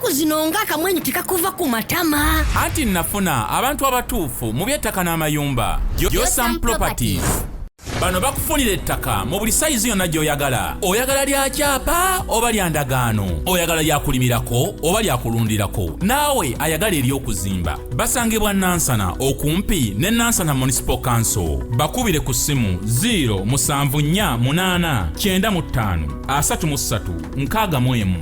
Ennaku zino ng'akamwenyu tekakuva ku matama. Anti nafuna abantu abatuufu mu by'ettaka n'amayumba. Josam Properties. Bano bakufunira ettaka mu buli sayizi yonna gy'oyagala. Oyagala lya kyapa oba lya ndagaano? Oyagala lya kulimirako oba lya kulundirako? Naawe ayagala ery'okuzimba. Basangibwa Nansana okumpi ne Nansana Municipal Council. Bakubire ku ssimu 0 7 4 8 95 33 61.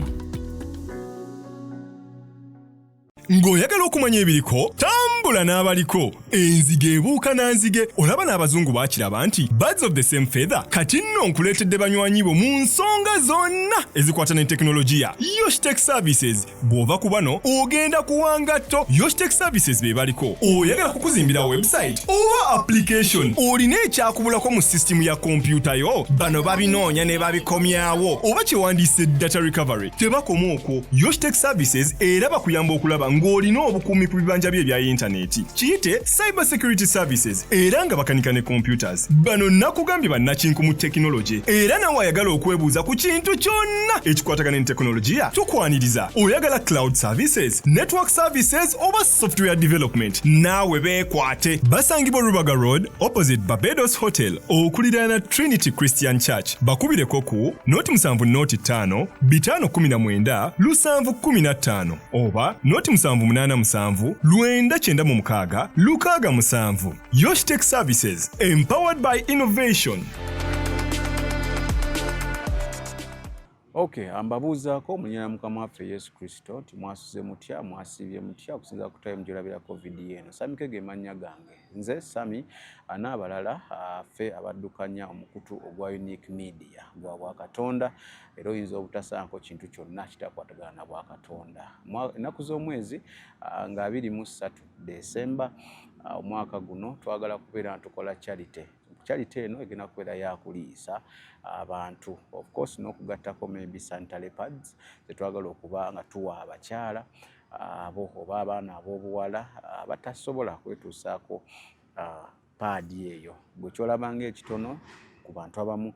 Ng'oyagala okumanya ebiriko, tambula n'abaliko. Enzige ebuuka na nzige. Olaba n'abazungu baakiraba nti birds of the same feather. Kati nno nkuleetedde banywanyi bo mu nsonga zonna ezikwata ne tekinologiya. Yoshtech Services. Bw'ova ku bano ogenda kuwa ngatto. Yoshtech Services be baliko. Oyagala kukuzimbira website oba application? Olina ekyakubulako mu sisitimu ya kompyuta yo? Bano babinoonya ne babikomyawo, oba kyewandiise data recovery. Tebakoma okwo, Yoshtech Services era bakuyamba okulaba ng'olina obukuumi ku bibanja bye ebya yintaneti, kiyite cyber security services, era nga bakanika ne computers. Bano nakugambye bannakinku mu tekinologi, era nawe ayagala okwebuuza ku kintu kyonna ekikwatagana ne tekinologiya, tukwaniriza. Oyagala cloud services, network services oba software development, naawe beekwate. Basangibwa Rubaga Road, opposite Barbados Hotel, okuliraana Trinity Christian Church. Bakubireko ku 0 7 0 5 519 715 oba 0 7 8 7 996 67. Yoshtech Services, empowered by innovation. Okay, ambabuuzaako mu linnya lya Mukama waffe Yesu Kristo nti mwasuze mutya, mwasiibye mutya, okusinziira ku time gy'olabirako vidiyo eno. Sami Kege mannya gange. Nze Sami n'abalala ffe abaddukanya omukutu ogwa Unique Media gwa Bwakatonda, era oyinza obutasaanko kintu kyonna kitakwatagana na Bwakatonda. Ennaku z'omwezi nga 23 Desemba omwaka guno, twagala kubeera nga tukola charity. Charity eno egenda kubeera yakuliisa abantu, of course n'okugattako maybe sanitary pads zetwagala okuba nga tuwa abakyala abo oba abaana ab'obuwala abatasobola kwetuusaako paadi eyo. Gwe kyolaba ng'ekitono, ku bantu abamu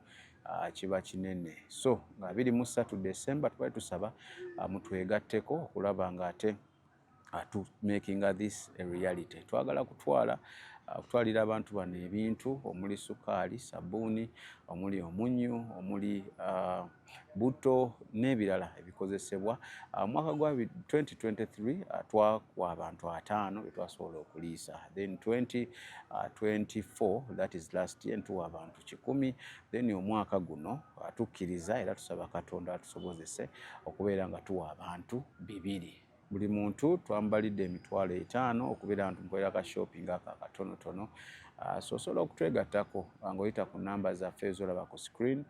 kiba kinene. So nga 23 Desemba tubali tusaba mutwegatteko okulaba ng'ate to making this a reality. Twagala kutwala kutwalira abantu bano ebintu omuli sukaali, sabbuuni, omuli omunnyu, omuli buto n'ebirala ebikozesebwa. Omwaka gwa 2023 twakuwa abantu 50 betwasobola okuliisa, then 2024, that is last year, ntuwa abantu 100, then omwaka guno tukkiriza era tusaba Katonda atusobozese okubeera nga tuwa abantu 200. Buli muntu twambalidde 50,000 okubeera nga tumukolera ka shopping ako akatonotono. So osobola okutwegattako ng'oyita ku namba zaffe ezolaba ku screen,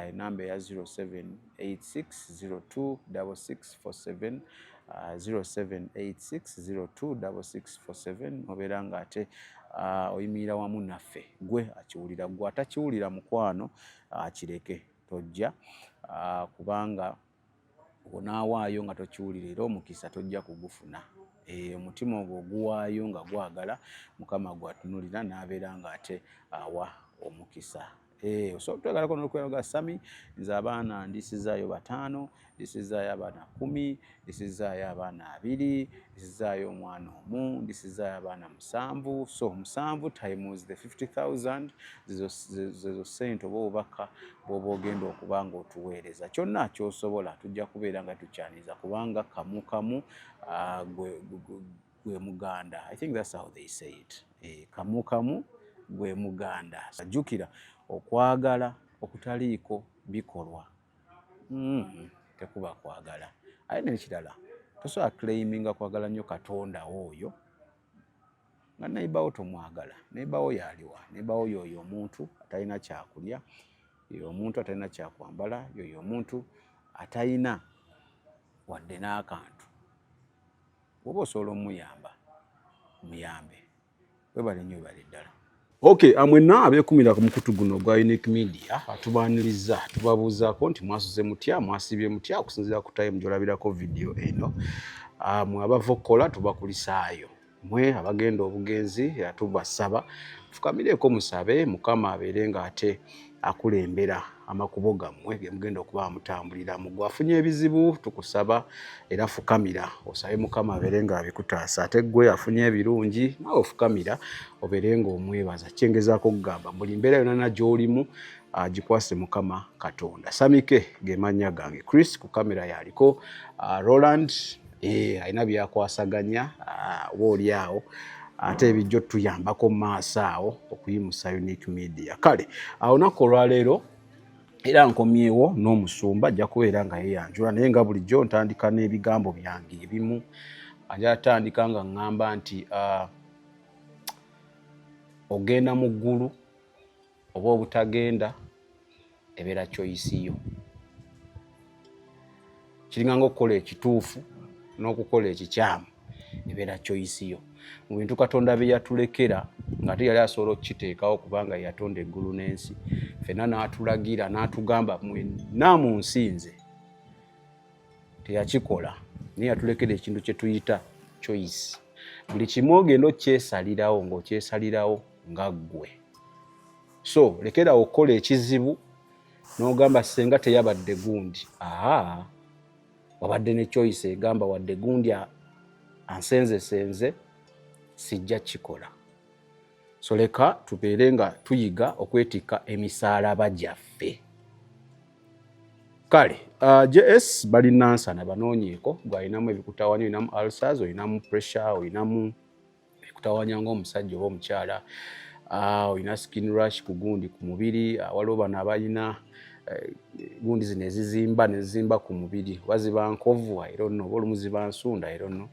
enamba eya 0786026647, 0786026647, obeera ng'ate oyimirira wamu naffe. Gwe akiwulira, gwe atakiwulira, mukwano, kireke tojja, kubanga onaawaayo nga tokiwulira era omukisa tojja kugufuna. Omutima ogwo oguwaayo nga gwagala, Mukama gwatunulira n'abeera ng'ate awa omukisa. Osobola otwegalako n'okweraga, "Sami, nze abaana ndisizaayo bataano, ndisizaayo abaana 10, ndisizaayo abaana 20, ndisizaayo omwana omu, ndisizaayo abaana musanvu." So musanvu times the 50,000, zezo ssente oba obubaka bw'oba ogenda okuba nga otuweereza. Kyonna ky'osobola tujja kubeera nga tukyaniza, kubanga kamu kamu gwe muganda. I think that's how they say it. Kamu kamu gwe muganda. Jjukira, okwagala okutaliiko bikolwa tekuba kwagala. Aye n'ekirala, tosobola claiminga kwagala nnyo Katonda oyo nga neighbour tomwagala. Neighbour yaliwa? Neighbour yoyo omuntu atalina kyakulya, yoyo omuntu atalina kyakwambala, yoyo omuntu atalina wadde n'akantu. Bw'oba osobola omuyamba, muyambe. Webale nnyo, webale ddala. Okay, mwenna abeekumira ku mukutu guno ogwa Unique Media, tubaaniriza, tubabuuzaako nti mwasuze mutya, mwasiibye mutya, okusinziira ku time gy'olabirako vidiyo eno. Mwe abava okukola, tubakulisaayo. Mwe abagenda obugenzi, tubasaba fukamireeko musabe Mukama abeere ng'ate akulembera. Amakubo gammwe ge mugenda okuba mutambuliramu. Gwe afunye ebizibu tukusaba era fukamira osabe Mukama abeere nga abikutaasa, ate gwe afunye ebirungi naawe fukamira obeere nga omwebaza. Kyengezaako okugamba, buli mbeera yonna gy'olimu agikwase Mukama Katonda. Samike ge mannya gange. Chris ku kamera yaliko, Roland alina byakwasaganya oba oli awo ate ebijja otuyambako mu maaso awo okuyimusa Unique Media. Kale awo naku olwaleero era nkomyewo n'omusumba, ajja kubeera nga yeeyanjula, naye nga bulijjo ntandika n'ebigambo byange ebimu. Ajja tandika nga ŋŋamba nti ogenda mu ggulu oba obutagenda ebeera choice yo. Kiringa nga okukola ekituufu n'okukola ekikyamu, ebeera choice yo. Mu bintu Katonda bye yatulekera nga te yali asobola okukiteekawo, kubanga yatonda eggulu n'ensi ffenna, n'atulagira n'atugamba mwenna mu nsi nze teyakikola, naye yatulekera ekintu kye tuyita choice. Buli kimu ogenda okyesalirawo ng'okyesalirawo nga ggwe. So lekerawo okukola ekizibu n'ogamba senga teyabadde gundi. Aa, wabadde ne choice egamba wadde gundi ansenzesenze sijja kikola. So leka tubeere nga tuyiga okwetikka emisaalaba gyaffe. Kale JS bali Nansana, banoonyeeko. Gwalinamu ebikutawanya, olinamu ulcers, olinamu pressure, olinamu ebikutawanya ng'omusajja oba omukyala, olina skin rash ku gundi ku mubiri, waliwo bano abalina gundi zino ezizimba nezizimba ku mubiri, oba ziba nkovu, I don't know, oba olumu ziba nsunda, I don't know.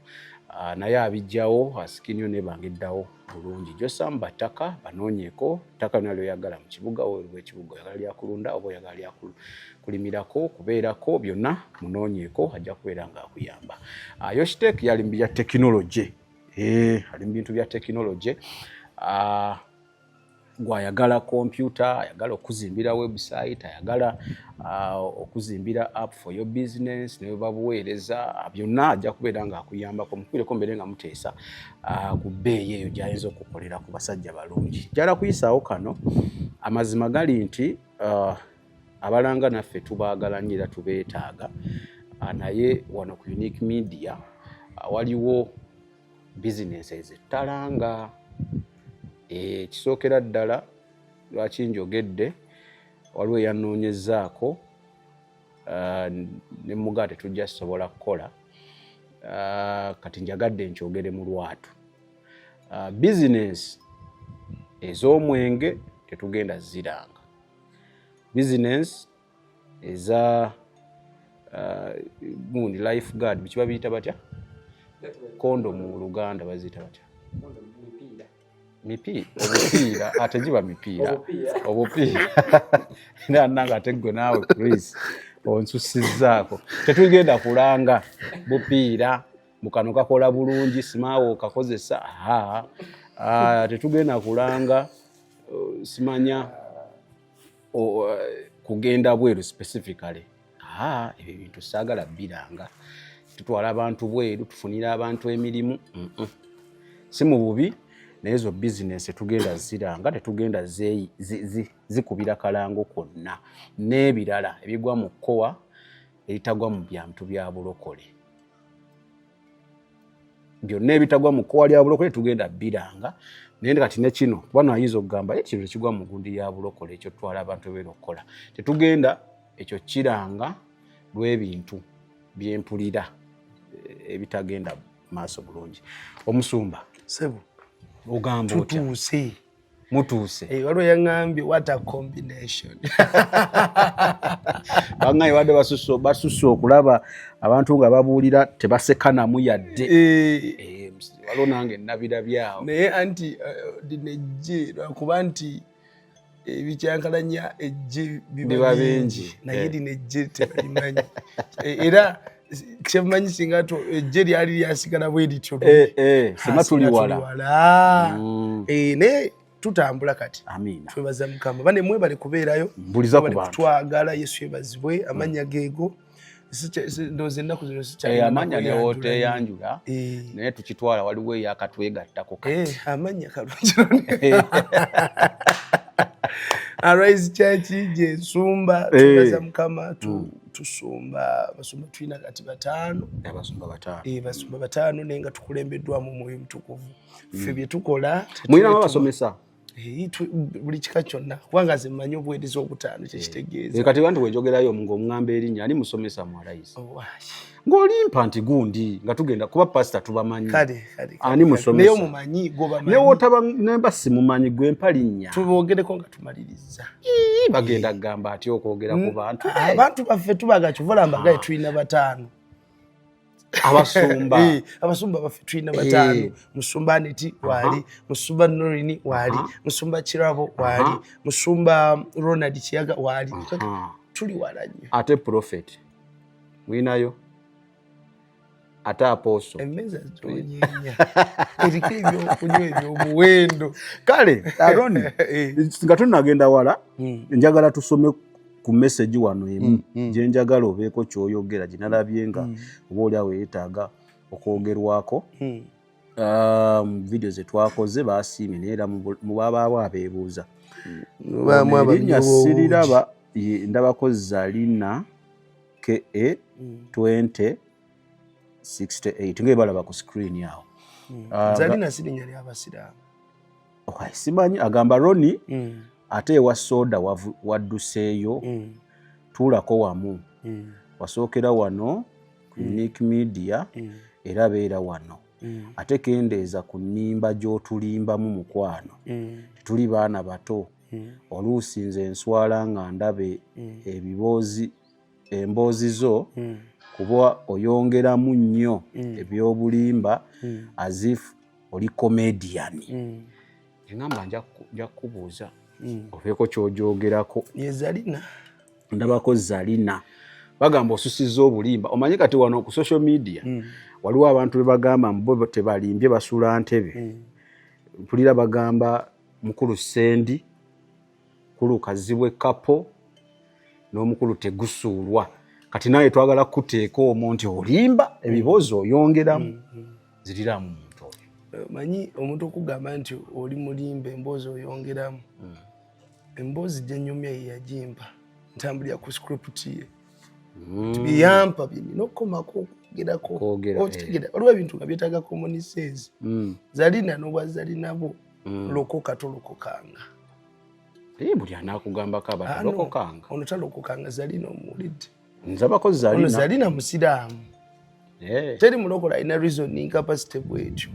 Naye abijjawo, skin yo nebanga eddawo bulungi. Josam bataka banoonyeeko ttaka lyonna lyoyagala mu kibuga oba olw'ekibuga, oyagala lyakulunda oba oyagala lyakulimirako, kubeerako, byonna munoonyeeko, ajja kubeera nga akuyamba. Yoshitek yali mu bya tekinologi, ali mu bintu bya tekinologi. Gwayagala kompyuta, ayagala okuzimbira website, ayagala okuzimbira app for your business, ne babuweereza byonna, ajja kubeera nga akuyambako. Mukubireko mbeere nga muteesa ku bbeeyi eyo gy'ayinza okukolera ku basajja balungi. Njagala kuyisaawo kano. Amazima gali nti abalanga naffe tubaagala nnyo era tubeetaaga, naye wano ku Unique Media waliwo bizinensi ezettalanga. Ekisookera ddala lwaki njogedde, waliwo eyanoonyezaako ne mugaa tetujja sobola kukola. Kati njagadde nkyogere mu lwatu, bizinensi ez'omwenge tetugenda ziranga, bizinensi eza gundi life guard bikiba biyita batya, kondomu mu Luganda baziyita batya? Mipiira, obupiira, ate giba mipiira, obupiira. Nanga ate gwe naawe Chris onsusizzaako. Tetugenda kulanga bupiira mukano kakola bulungi, simaawo okakozesa. Tetugenda kulanga simanya kugenda bweru specifically. Ebyo ebintu saagala biranga tutwala abantu bweru, tufunira abantu emirimu, si mu bubi, naye ezo bizinesi tetugenda ziranga, tetugenda zikubira kalango konna n'ebirala ebigwa mu kkowa eritagwa mu byantu bya bulokole. Byonna ebitagwa mu kkowa lya bulokole tugenda biranga. Naye kati ne kino, kuba nayinza okugamba kino tekigwa mu gundi ya bulokole, ekyo tutwala abantu ebeera okukola, tetugenda ekyo kiranga lw'ebintu byempulira ebitagenda maaso bulungi. Omusumba, sebo, ogamba otya? Tutuuse. Mutuuse. Waliwo yaŋŋambye, "What a combination." Baŋŋambye badde basusse okulaba abantu nga babuulira tebasekanamu yadde. Waliwo nange nabirabyawo. Naye anti lino ejje lwakuba nti ebikyankalanya ejje biba bingi, naye lino ejje tebalimanyi. Era kyemumanyi singa ejje lyali lyasigala bwe lityo, singa tuli wala. Naye tutambula kati. Amiina. Twebaza Mukama. Bane mwebale kubeerayo. Mbuliza ku bantu. Kutwagala. Yesu yebazibwe. Amannya geego. Ndowooza ennaku zino sikyalina Amannya newoteeyanjula, naye tukitwala waliwo eyakatwegattako kati. Amannya kalungi. Arise Church gyensumba, twebaza Mukama, tusumba abasumba tulina kati 5. Abasumba 5. Basumba 5, naye nga tukulembeddwamu Omwoyo Mutukuvu. Ffe bye tukola Mulinamu abasomesa? Buli kika kyonna, kubanga nze mmanyi obuweereza obutaano kyekitegeeza. Kati bantu bwenjogerayo ng'oŋŋamba erinnya, ani musomesa mu Arise? Ng'olimpa nti gundi, nga tugenda kuba pasita tubamanyi. Ani musomesa? Naye omumanyi, gobamanyi. Ne wotaba nemba simumanyi, gwe mpa linnya. Tubogereko nga tumaliriza. Bagenda kugamba atya okwogera ku bantu? Abantu baffe tubaga kivula mbagaye, tulina 5. Abasumba. Abasumba baffe tulina 5. Musumba Aneti waali, musumba Norini waali, musumba Kirabo waali, musumba Ronald Kiyaga waali. Tuli wala nnyo. Ate prophet mwinayo? Ate apostle? Emmeeza zonyenya eriko ebyokunywa ebyomuwendo. Kale Aroni, nga tunagenda wala, njagala tusome ku message wano emu gye njagala obeeko ky'oyogera, gye nalabye nga oba oli awo yeetaaga okwogerwako. Video ze twakoze basiimye, naye era mu babaawo abeebuuza. Erinnya siriraba, ndabako Zalina ka 2068 nga ebalaba ku screen awo. Zalina si linnya ly'abasiraamu. Simanyi, agamba Roni ate ewa soda wadduseeyo, tuulako wamu, wasookera wano ku Unique Media, era beera wano, ate kendeeza ku nnimba gy'otulimbamu mukwano, tetuli baana bato. Oluusi nze nswala nga ndabe ebiboozi, emboozi zo, kuba oyongeramu nnyo ebyobulimba as if oli comedian. Eŋŋamba nja kukubuuza obeeko ky'ogyogerako. Ye Zalina. Ndabako Zalina, bagamba osusizza obulimba. Omanyi kati wano ku social media waliwo abantu be bagamba mbo tebalimbye, basula ntebe. Mpulira bagamba mukulu Sendi, mukulu Kazibwe Kapo n'omukulu Tegusuulwa. Kati naye twagala kuteeka omwo nti olimba, ebiboozi oyongeramu, ziriramu muntu oyo. Manyi omuntu okugamba nti oli mulimba, emboozi oyongeramu, emboozi gyenyumya ye yagimpa, ntambulira ku script ye, byeyampa byenina okukomako okwogerako. Okitegeera, waliwo ebintu nga byetaaga common sense. Zalina n'obwa Zalinabo, lokoka tolokokanga. Buli anaakugambako abatalokokanga. Ono talokokanga, Zalina omuwulidde? Nzabako Zalina. Ono Zalina musiraamu. Teri mulokola alina reasoning capacity bwetyo.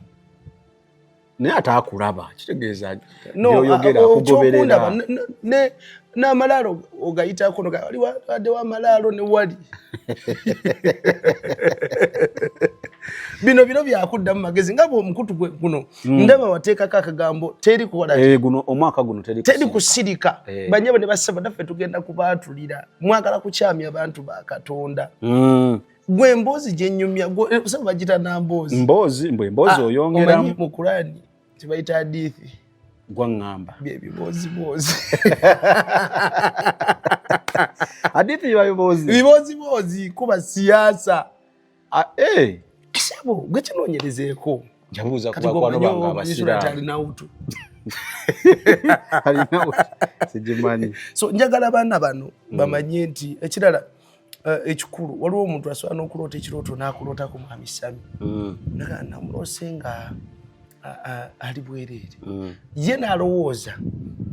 Naye ate akulaba, kitegeeza byoyogera akugoberera. N'amalaalo ogayitako, wali waddewo amalaalo ne wali bino biro byakuddamu magezi nga bwomukutu guno ndaba wateekako akagambo teri kuwala. Guno omwaka guno teri kusirika. Banyabo ne basaba naffe tugenda kubaatulira, mwagala kukyamya abantu ba Katonda. Gwe emboozi gyenyumya saba bagita namboozi. Mboozi, mbwe emboozi oyongeramu. Mu Kurani tibayita hadithi. Gwaŋŋamba. Byebibooziboozi. Hadithi biba biboozi? Bibooziboozi kuba siyasa. Sabo gwe kinoonyerezeeko. Njabuuza ku bakwano bange abasiraamu. Alinawutu. Alinawutu sigimanyi. So njagala abaana bano bamanye nti ekirala ekikulu, waliwo omuntu asobola n'okuloota ekirooto n'akulootako mwami Sami, naga namuloose nga ali bwereere, ye n'alowooza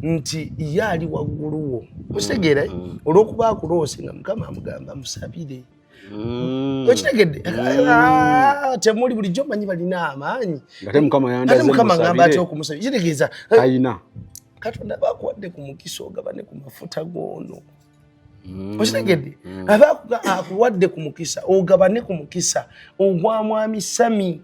nti ye ali waggulu wo. Okitegeera, olw'okuba akuloose nga Mukama amugamba musabire. Okitegedde? Temuli bulijjo manyi balina amaanyi. Ate Mukama yandaze. Ate Mukama ngamba atya okumusabira? Kitegeeza Talina. Katonda bakuwadde ku mukisa ogabane ku mafuta goono. Okitegedde? Aba akuwadde ku mukisa ogabane ku mukisa ogwa mwami Sami,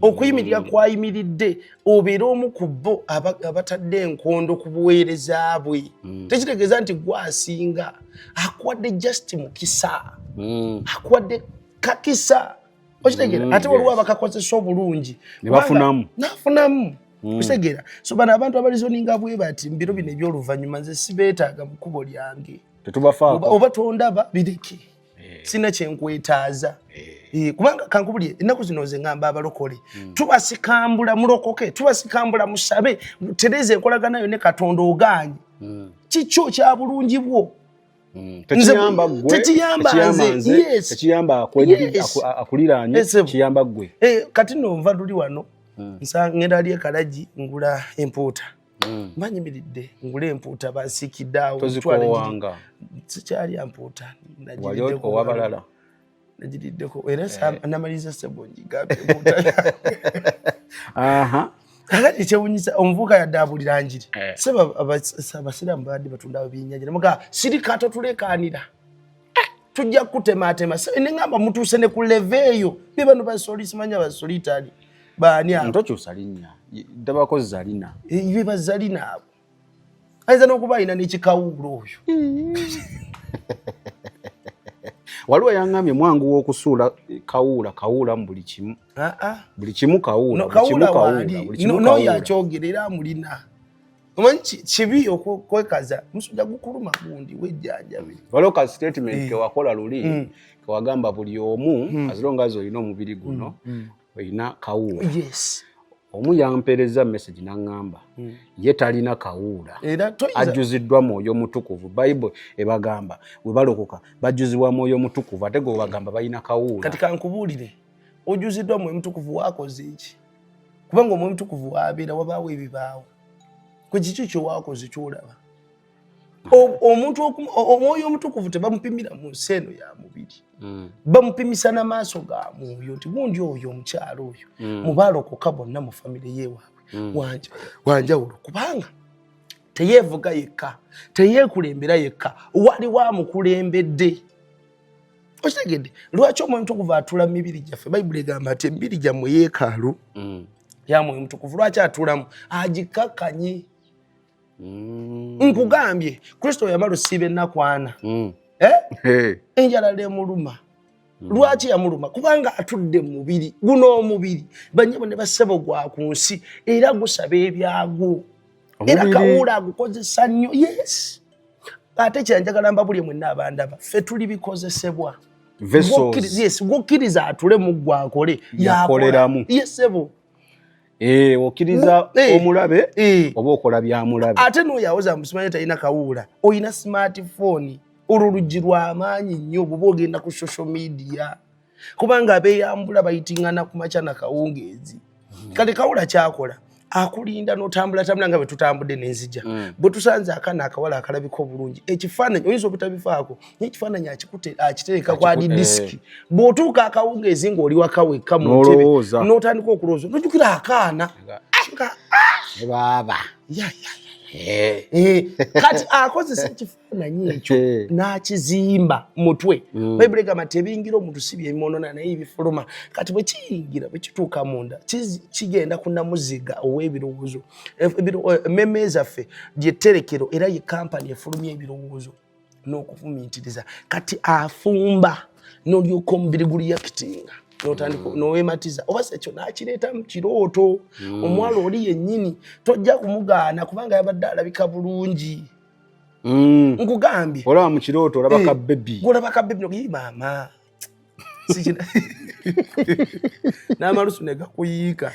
okuyimirira kwayimiridde, obeere omu ku bo abatadde enkondo ku buweereza bwe. Tekitegeeza nti gwasinga, akuwadde just mukisa, akuwadde kakisa. Okitegeera? Ate waliwo abakakozesa obulungi Ne bafunamu. Nafunamu. Okitegeera? So bano abantu abalizoninga bwe bati mu biro bino ebyoluvannyuma, nze sibeetaaga mu kkubo lyange. Tetubafaako. Oba tondaba, bireke, sina kyenkwetaaza. Kubanga kankubulye, ennaku zino nze ngamba abalokole tubasikambula mulokoke, tubasikambula musabe, tereza enkolagana yo ne Katonda, ogaanye. Kikyo kya bulungi bwo. Tekiyamba ggwe, Tekiyamba tekiyamba nze. nze, Yes. tekiyamba Yes. akuliraanye, Yes, sir. kiyamba ggwe. Kati nno nva luli wano, ngenda ali ekalagi ngula empuuta. Mba nyimiridde ngula empuuta, bansiikidde awo. Tozikoowanga. Sikyalya mpuuta. Wali Nagiriddeko. owabalala. Nagiriddeko era namaliriza sebo ngigambye empuuta yange. Kakati ekyewunyisa, omuvubuka yadde abulira njiri. Sebo, abasiraamu babadde batunda ebyennyanja, nemugaa sirika, totulekaanira, tujja kukutematema. Neŋŋamba mutuuse ne ku level eyo, be bano basoli, simanya basolitali baani abo. Ntokyusa linnya, ddabako Zalina. Be bazalina abo, ayinza n'okuba alina n'ekikawuula oyo. Waliwo yaŋŋambye mwangu w'okusuula kawuula, kawuula mu buli kimu. Ah, ah. Buli kimu kawuula. No, Buli kimu kawuula kawuula, waali. buli kimu N'oyo kawuula. akyogera era amulina. Omanyi kibi okwekaza musujja gukuluma, gundi wejjanjabe. Waliwo ka statement kewakola luli, kewagamba buli omu, as long as olina omubiri guno, olina kawuula. Omu yampeereza message n'aŋŋamba ye talina kawuula, Era toyinza. Ajjuziddwa Mwoyo Mutukuvu. Bayibuli ebagamba bwe balokoka bajjuzibwa Mwoyo Mutukuvu, ate gwe bagamba balina kawuula. Kati kankubuulire, ojuziddwa Mwoyo Mutukuvu, wakoze eki? Kubanga Omwoyo Mutukuvu wabeera wabaawo ebibaawo. Kwe kiki kyewakoze kyolaba? Omuntu Omwoyo Omutukuvu tebamupimira mu nsi eno ya mubiri, bamupimisa n'amaaso ga mwoyo, nti gundi oyo omukyalo oyo mubalokoka bonna mu famire yewaabwe wanjawulo, kubanga teyeevuga yekka, teyeekulembera yekka, waliwo amukulembedde. Okitegedde lwaki Omwoyo Mutukuvu atuula mu mibiri gyaffe? Bayibuli egamba nti emibiri gyammwe yeekaalu ya Mwoyo Mutukuvu. Lwaki atuulamu? Agikakkanye. Nkugambye, Kristo yamala osiiba ennaku 40. Eh? Hey. Enjala lemuluma. Lwaki yamuluma? Kubanga atudde mu mubiri guno. Omubiri, banyabo ne bassebo, gwa ku nsi era gusaba ebyagwo era Omubiri. Kawuula agukozesa nnyo. Yes, ate kyanjagala mbabulye mwenna abandaba, ffe tuli bikozesebwa. Vessels. Yes, gwokkiriza atule mu ggwe akole. Yakoleramu. Yes, sebo. Okkiriza omulabe oba okola byamulabe. Ate n'oyo awoza musimanyi talina kawuula, oyina smartphone, olwo luggi lw'amaanyi nnyo bw'oba ogenda ku social media, kubanga abeeyambula bayitingana ku makya na kawungeezi. Kati kawuula kyakola, akulinda n'otambulatambula nga bwe tutambudde n'enzija, bwe tusanze akaana akawala akalabika obulungi, ekifaananyi oyinza obutabifaako, naye ekifaananyi akitereka ku hard disk. Bw'otuuka akawungeezi ng'oli waka wekka mu ntebe, N'olowooza. n'otandika okulowooza, nojjukira akaana nga Baaba. Ya, ya. Kati akozesa ekifaananyi ekyo n'akizimba mutwe. Bayibuli egamba tebiyingira omuntu si byemwonona, naye ebifuluma. Kati bwe kiyingira, bwe kituuka munda, kigenda ku namuziga ow'ebirowoozo. Emmeme zaffe lyetterekero era ye kampani efulumya ebirowoozo n'okufumiitiriza. Kati afumba n'olyoka omubiri gureactinga, notandika nowematiza, oba si ekyo n'akireeta mu kirooto. Omuwala oli yennyini tojja kumugaana kubanga yabadde alabika bulungi. Nkugambye. Olaba mu kirooto, olaba ka baby. Golaba ka baby, nogi maama. N'amalusu ne gakuyiika.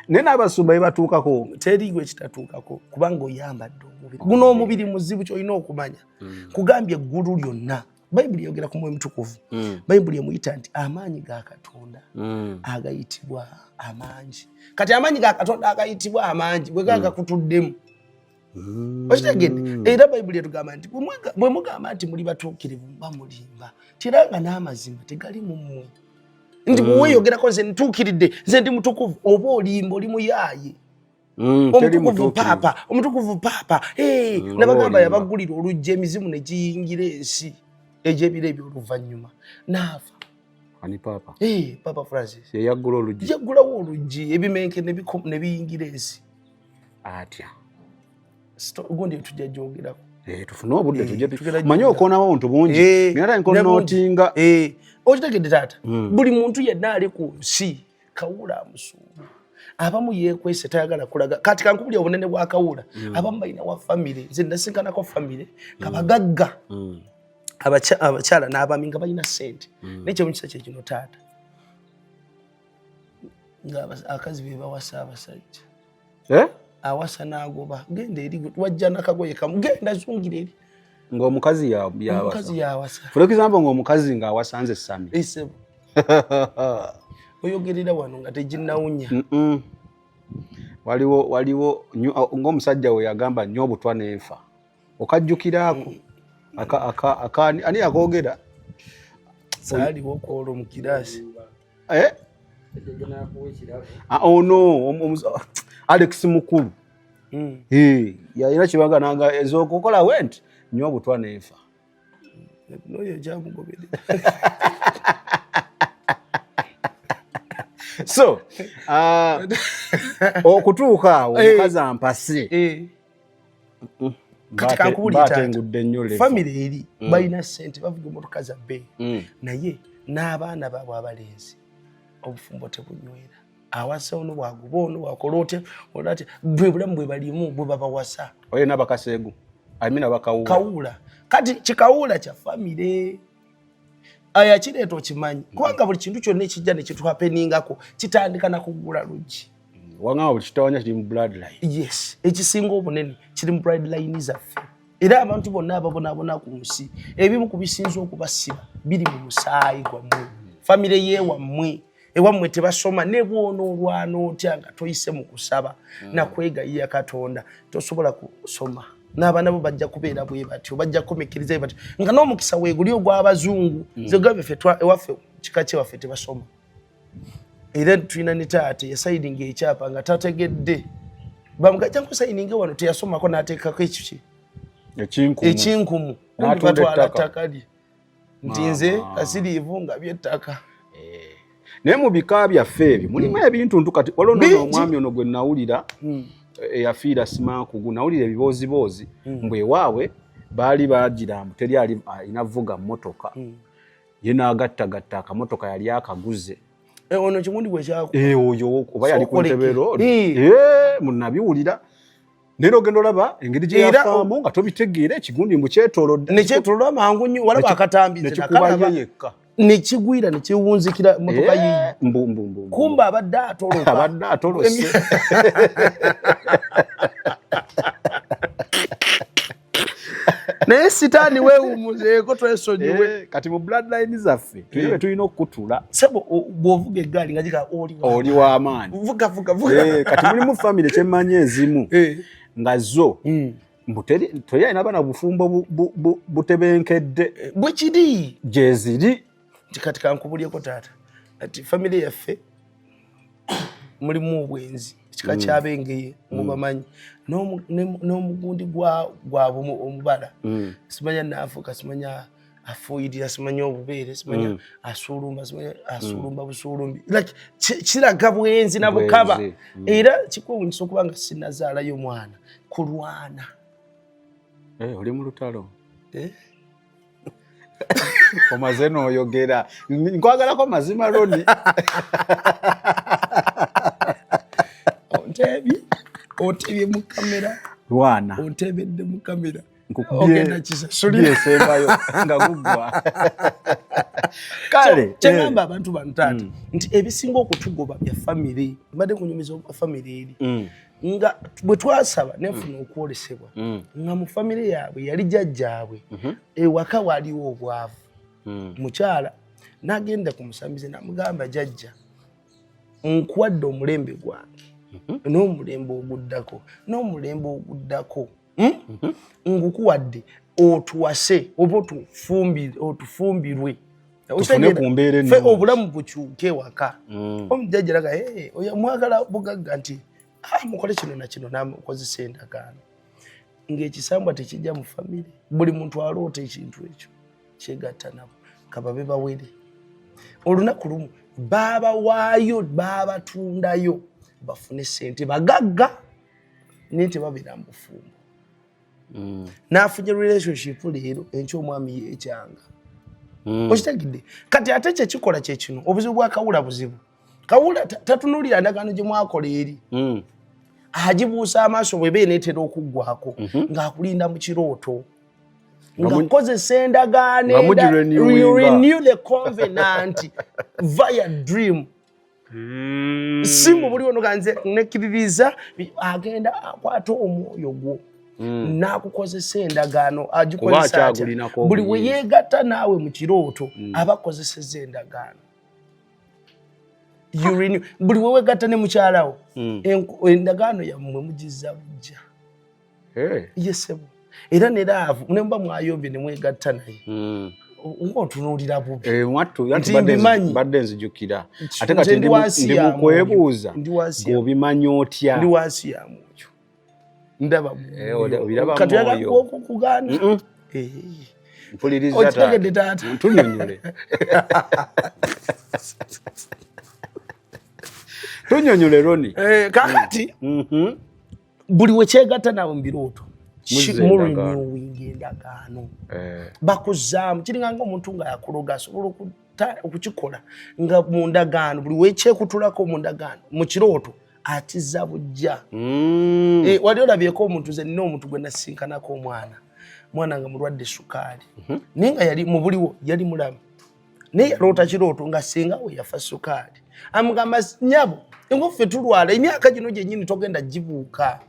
Naye n'abasumba bebatuukako. Teri gwe kitatuukako, kubanga oyambadde omubiri guno. Omubiri muzibu, kyolina okumanya. Kugambye, eggulu lyonna, Bayibuli eyogera ku Mwoyo Mutukuvu. Bayibuli emuyita nti amaanyi ga Katonda agayitibwa amangi. Kati amaanyi ga Katonda agayitibwa amangi bwe gaba gakutuddemu, okitegedde? Era Bayibuli etugamba nti bwe mugamba nti muli batuukirivu, muba mulimba, tera nga n'amazima tegali mu mmwe. Nti bweweeyogerako, nze ntuukiridde, nze ndi mutukuvu, oba olimba, oli muyaaye. Teri Omutukuvu mutuukirivu. Paapa, omutukuvu paapa. Oba Nabagamba, olimba. Yabaggulira oluggi, emizimu ne giyingira ensi egy'ebiro ebyoluvannyuma, naafa. Ani, paapa? Papa Francis. Yeyaggula oluggi? Yaggulawo oluggi, ebimenke ne biyingira ensi. Atya? Gundi tujja gyogerako. Tufune obudde tujje Tugenda manye gyogera. okoonawo obuntu bungi. Ngenda tandika Ne bungi. onootinga. Okitegedde taata? Buli muntu yenna ali ku nsi kawuula amusuuba. Abamu yeekwese, tayagala kulaga. Kati kankubuli obunene bwa kawuula, abamu balina wa famire. Nze nasinkanako famire nga bagagga, abakyala n'abaami nga balina ssente, naye kyemukisa kye kino taata, nga abakazi be bawasa abasajja. Eh? Awasa n'agoba, genda eri wajja nakagoye kamu, genda zungira eri. Ng'omukazi Omukazi yawasa. For example, ng'omukazi ng'awasanze Sami. Esebo, oyogerera wano nga teginnawunya. Waliwo ng'omusajja we yagamba nnyo obutwa n'enfa, okajjukiraako ani yakoogera? Saaliwo kwolwo mu kiraasi. Eh? Ah, ono Alex Mukulu. Yalina kibaga nanga ezokukola went nywa obutwa n'enfa. Noyo gyamugoberera. So okutuuka awo omukazi ampase, Kati kankubuulire taata. Batengudde nnyo level. Famire eri balina sente, bavuga emotoka za bbeeyi, naye n'abaana baabwe abalenzi obufumbo tebunywera. Awasa ono, bwaguba ono, bwakola otya ola atya, bwe bulamu bwe balimu bwe babawasa. Oyo n'abakaseegu, I mean abakawuula. Kawuula, kati kikawuula kya famire aya kireeta, okimanyi, kubanga buli kintu kyonna ekijja nekituhappeningako kitandika nakugula luggi. Wangamba buli kitawanya kiri mu bloodline. Yes, ekisinga obunene kiri mu bloodline zaffe, era abantu bonna ababonaabona ku nsi, ebimu ku bisinza okubasiba biri mu musaayi gwammwe, famire yeewammwe. Ewammwe tebasoma, ne bw'onoolwana otya nga toyise mu kusaba nakwegayirira Katonda, tosobola kusoma. N'abaana bo bajja kubeera bwe batyo, bajja kukomekereza bwe batyo, nga n'omukisa weeguli ogw'abazungu. Nze gambye ffe ewaffe kika kyewaffe tebasoma, era tulina ne taata yasayininga ekyapa nga tategedde. Bamugajja nkusayininge wano, teyasomako, n'ateekako ekiki? Ekinkumu. Ekinkumu. N'atunda batwala ettaka. ttaka lye nti nze kasiriivu nga byettaka. Naye mu bika byaffe ebyo mulimu ebintuntu. Kati waliwo nono Bingi. omwami ono gwe nawulira eyafiira Simankugu, nawulira ebibooziboozi mbwe ewaabwe baali bagira mbu teri ali alina vuga mmotoka, ye n'agattagatta akamotoka yali akaguze. Eh, ono kimundi gwekyaku Eh, oyo oba yali ku Sokoleke. Ntebe Road. Eh. Munabiwulira, naye ogenda olaba engeri gye Era yafaamu nga tobitegeera, ekigundi mbu kyetoolodde. Nekyetolola mangu nnyo, walaba akatambi nze Nekikuba nakalaba. ye yekka. Nekigwira nekiwunzikira motoka yiyi. Mbu mbu mbu mbu. Kumba abadde atoloka. Abadde atolose. Naye sitaani weewumuzeeko, twesonyiwe. Kati mu bloodline zaffe tulina tulina okukutula. Sebo, bw'ovuga eggaali nga giga oli Oli w'amaanyi. Vuga, vuga, vuga. Kati mulimu famire kyemmanyi ezimu nga zo mbu teri alina baana bufumbo butebenkedde. Bwe kiri. Gyeziri. Nti kati kankubulyeko taata, ati famire yaffe mulimu obwenzi, ekika kyabengeye mubamanyi. N'omugundi gwabwe omubala, simanya naafuka, simanya afuuyirira, simanya obubeere, simanya asuulumba, simanya asuulumba busuulumbi, like kiraga bwenzi na bukaba. Bwenzi. Era kikwewunyisa okuba nga sinazaalayo mwana kulwana. Oli mu lutalo. Eh? Omaze n'oyogera, nkwagalako mazima, Roni. Ontebye, otebye mu kamera. Lwana. Ontebedde mu kamera. Nkukubye. Ogenda kisasulira. Esembayo nga guggwa kale. Kyengamba abantu bano taata nti ebisinga okutugoba bya famire. Mbadde kunyumiza famire eri nga bwe twasaba nenfuna okwolesebwa nga mu famire yaabwe yali jjajjaabwe, ewaka waliwo obwavu. Mukyala n'agenda ku musambize n'amugamba, "Jjajja, nkuwadde omulembe gwange n'omulembe oguddako n'omulembe oguddako, Ngukuwadde otuwase oba otufumbirwe." Tufune ku mbeera Ffe ennungi. obulamu bukyuke ewaka. Omujjajja raga, "Hey, oyo mwagala bugagga," nti, "Ah, mukole kino na kino." Namukozesa endagaano ng'ekisambwa tekijja mu famire. Buli muntu aloota ekintu ekyo kyegatta nabo kababe bawere. Olunaku lumu baabawaayo, baabatundayo bafune sente bagagga, naye tebabeera mu bufumbo. N'afunye relationship leero, enkya omwami yeekyanga. Okitegedde? Kati ate kyekikola kyekino, obuzibu bwa kawula buzibu. Kawula tatunuulira ndagaano gye mwakola eri, agibuusa amaaso bweba eneetera okuggwako, ng'akulinda mu kirooto, ng'akozesa endagaano Nga mugirenewinga. Renew the covenant via dream. Si mu buliwo noga nze nekkiririza, agenda akwata omwoyo gwo n'akukozesa endagaano. Agikozesa atya? Akyagulinako Buli we obuyinza. yeegatta naawe mu kirooto, aba akozeseza endagaano. You renew. Buli we weegatta ne mukyalawo, endagaano yammwe mugizza bujja. Yesebo, era ne love, ne muba mwayombye ne mwegatta naye, ng'otunuulira bubi. Eh, mwattu Nti anti badde mbimanyi. Badde nzijukira. Ate Nze kati ndi ndi wansi ndi ya mu kwebuuza, mwoyo. Ndi wansi ya ng'obimanyi otya? Ndi wansi ya mwoyo, ndaba. Eh, obiraba Kati oyagala mwoyo. okugaana? Eh. Mpuliriza. Okitegedde, taata? Tunyonyole, tunyonyole, Roni. Eh, kakati buli wekyegatta naawe mu birooto, Muzza endagaano. murenewinga endagaano. Bakuzaamu, kiringa nga omuntu nga yakuloga, asobola okukikola nga mu ndagaano. Buli wekyekutulako mu ndagaano mu kirooto, akizza bujja. Eh, wali olabyeko omuntu, ze nina omuntu gwe nasinkanako, omwana, mwana nga mulwadde sukaali, naye nga yali mu buliwo yali mulamu, naye yaloota kirooto nga singa we yafa sukaali. Amugamba, "Nyabo, engoffe tulwala emyaka gino gyennyini, togenda gibuuka.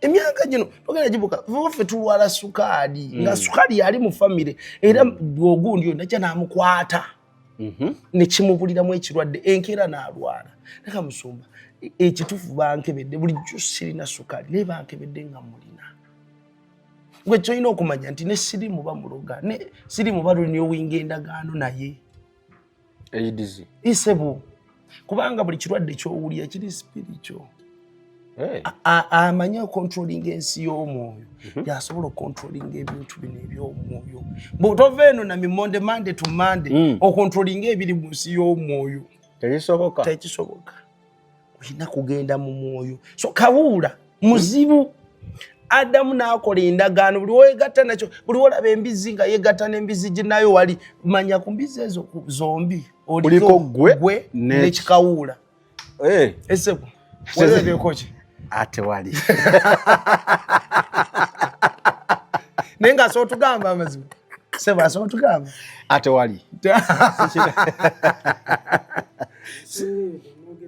Emyaka gino togenda gibuuka, ffe tulwala sukaali." Nga sukaali yali mu famire, era ogundi oyo najja n'amukwata nekimubuliramu ekirwadde, enkeera n'alwala. Leka musumba, ekituufu bankebedde, bulijjo sirina sukaali, naye bankebedde nga mulina. Gwe kyolina okumanya nti ne sirimu bamuloga, ne sirimu barenewinga endagaano naye. AIDS. Isebo, kubanga buli kirwadde kyowulira kiri spiritual. Hey. Amanyi okontrolinga ensi y'omwoyo, yasobola okontrolinga ebintu bino ebyomwoyo. Bwotova eno na mimonde, Monday to Monday, okontrolinga ebiri mu nsi y'omwoyo? Tekisoboka. Tekisoboka, olina kugenda mu mwoyo. So kawuula muzibu, adamu n'akola endagaano. Buli wegatta nakyo, buli wolaba embizi nga yegatta n'embizi ginayo, wali manya ku mbizi ezo zombi Kuliko gwe gwe nekikawuula. Eh, Esebo, walibyeko ki? Ate wali. Naye nga asobola otugamba amazima, sebo, asobola otugamba. Ate wali.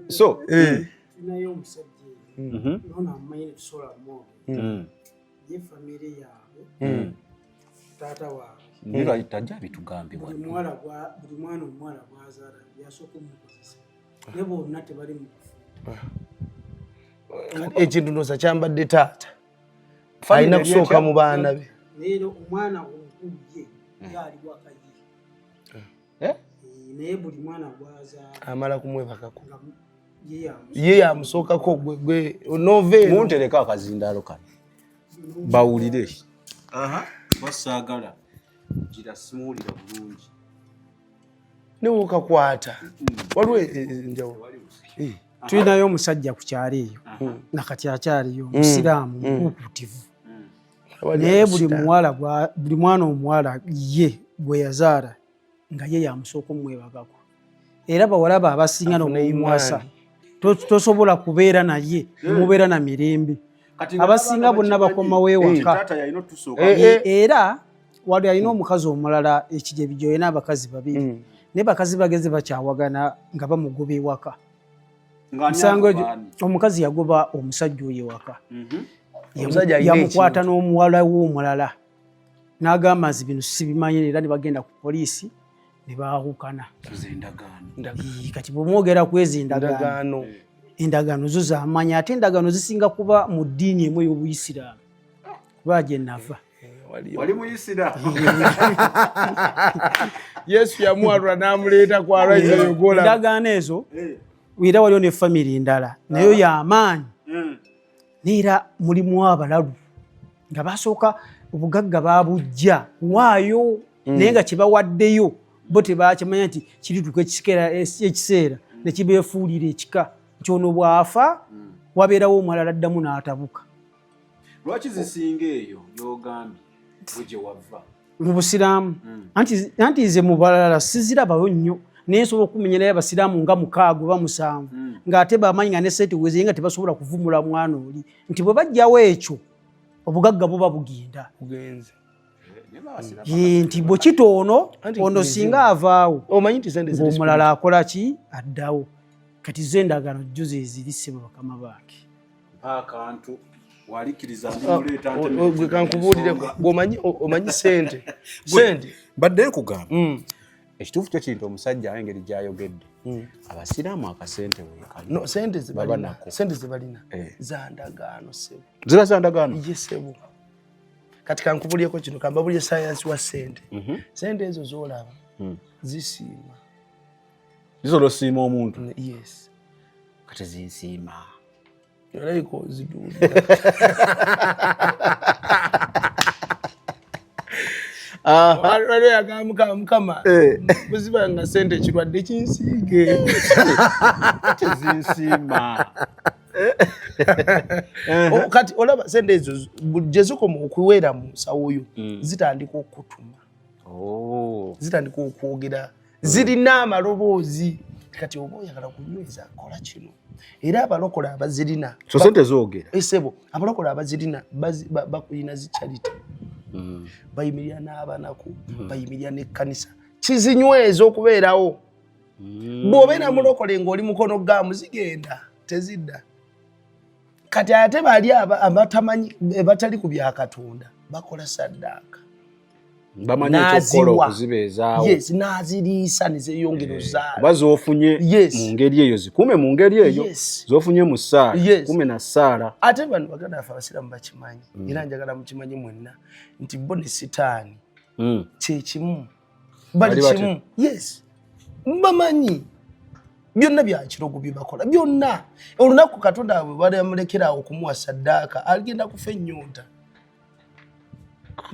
So, Tulinayo omusajja eyo nono amumanyi, netusobola kumwogera ye, famire yaabwe, taata waabwe. Nira tajja bitugambe. Buli Wano. muwala buli mwana omuwala gwazaala yasooka omukozesa, ne bonna tebali mu bufumbo. Ekintu noza kyambadde taata alina eri kusooka etya? mu baana be. Naye era omwana omukulu ye ye ali waka ye. Eh? Eh, naye buli mwana gwazaala amala kumwebakako. Nga ye yamu Ye yamusookako. Gwe gwe nova eno. Muntereko akazindaalo kano bawulire. Basaagala gira simuwulira bulungi. Newokakwata waliwo enjawulo. Eh. Tulinayo omusajja ku kyalo eyo, nakati akyaliyo, omusiraamu mukuukutivu. Wali Naye buli abasiraamu. muwala buli mwana omuwala ye gwe yazaala, nga ye yamusooka omwebagako, era bawala be abasinga Afune nomuwasa imaani. Tosobola kubeera naye mubeera na mirembe, abasinga bonna bakomawo ewaka. Taata yalina otusooka. Eh, eh. Era wali alina omukazi omulala ekijebijjo, olina abakazi babiri, naye bakazi bageze bakyawagana nga bamugoba ewaka. Musango egyo, omukazi yagoba omusajja oyo ewaka. Omusajja alina Yamukwata ekintu. n'omuwala we omulala, n'agamba nti bino sibimanyi, era ne bagenda ku poliisi ne baawukana. Endagaano. Ii, kati bwemwogera ku ezo endagaano, Endagaano. Endagaano zo zamanyi, ate endagaano zisinga kuba mu ddiini emu ey'obuyisiraamu, kuba gye nava. Wali muyisiraamu? Yesu yamuwalula n'amuleeta ku alwaizayogola. Endagaano ezo, era waliwo ne famire endala nayo yamaanyi, neera mulimu abalalu nga basooka obugagga babujja waayo, naye nga kyebawaddeyo bo tebakimanya nti kirituuka ekiseera nekibeefuulira ekika nti ono bw'afa wabeerawo omulala addamu n'atabuka. Lwaki zisinga eyo gyogambye gwe gye wava? Mu busiraamu, anti nze mu balala sizirabayo nnyo, naye nsobola okumenyerayo abasiraamu nga mukaaga oba musanvu, ng'ate bamanyi nga ne sente wezeye, nga tebasobola kuvumula mwana oli nti bwe bajjawo ekyo obugagga buba bugenda. Bugenze. Nti bwe kita ono ono singa avaawo ng'omulala akola ki, addawo. Kati zo endagaano jjo zeziri, ssebo bakama bange. Akantu walikiriza. Gwe kankubuulireko, gweomanyi, omanyi sente sente. Mbadde nkugamba, ekituufu kyo kintu omusajja engeri gyayogedde, abasiraamu akasente weekali. No, sente Baba zebalina nako. Sente zebalina Eh. za ndagaano, sebo. Ziba za ndagaano. Ye sebo, kati kankubuulireko kino, kambabulye sayansi wa sente. Sente ezo zolaba zisiima. Zisobola osiima omuntu? Yes. Kati zinsiima? Olabika oziduulira. Waliwo yagamba, "Mukama, buziba nga sente ekirwadde kinsiige." Tezinsiima. Kati olaba sente ezo gye zikoma okuweera mu nsawo yo, zitandika okutuma. Oh. Zitandika okwogera, zirina amaloboozi. Kati oba oyagala kunyweza, kola kino. Era abalokole abazirina So sente zoogera? Esebo, abalokole abazirina bakulina zi charity, bayimirira n'abanaku, bayimirira n'ekkanisa, kizinyweza okubeerawo. Bw'obeera mulokole ng'oli mukono gaamu, zigenda tezidda. Kati ate bali abatamanyi, batali ku bya Katonda, bakola saddaaka. Bamanyi ekyokukola. N'aziwa. Okuzibeezaawo. Yes, n'aziriisa nezeyongera ozaala. Kuba z'ofunye mu ngeri eyo, zikuume mu ngeri eyo. Z'ofunye mu ssaala, kuume na ssaala. Ate bano baganda baffe abasiraamu bakimanyi, era njagala mukimanyi mwenna nti bo ne Sitaani kyekimu, bali Bali batyo. kimu. Yes, bamanyi byonna byakirogo byebakola byonna. Olunaku Katonda bwe balamulekerawo okumuwa saddaaka, agenda kufa ennyonta.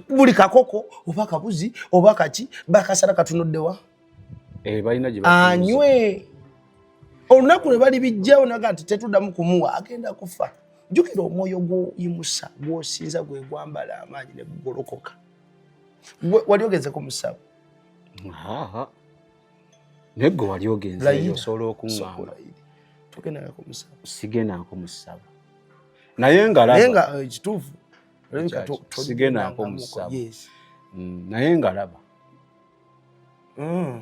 Buli kakoko oba kabuzi oba kaki bakasala katunuddewa? Eh, balina gye batuuza. Anywe. Olunaku lwe bali bijjawo naga nti tetuddamu kumuwa, agenda kufa. Jjukira, omwoyo gwoyimusa gwosinza gwe gwambala amaanyi ne gugolokoka. Wali ogenzeko musawo? Aha. Naye gwe wali ogenzeeyo? Layira. Osobola okuŋŋamba? Sooka olayire. Togendangako musawo? Sigendangako mu ssabo, naye nga Naye laba nga ekituufu olabika Sigendangako mu togendangamuko. ssabo. Yes. Naye nga laba.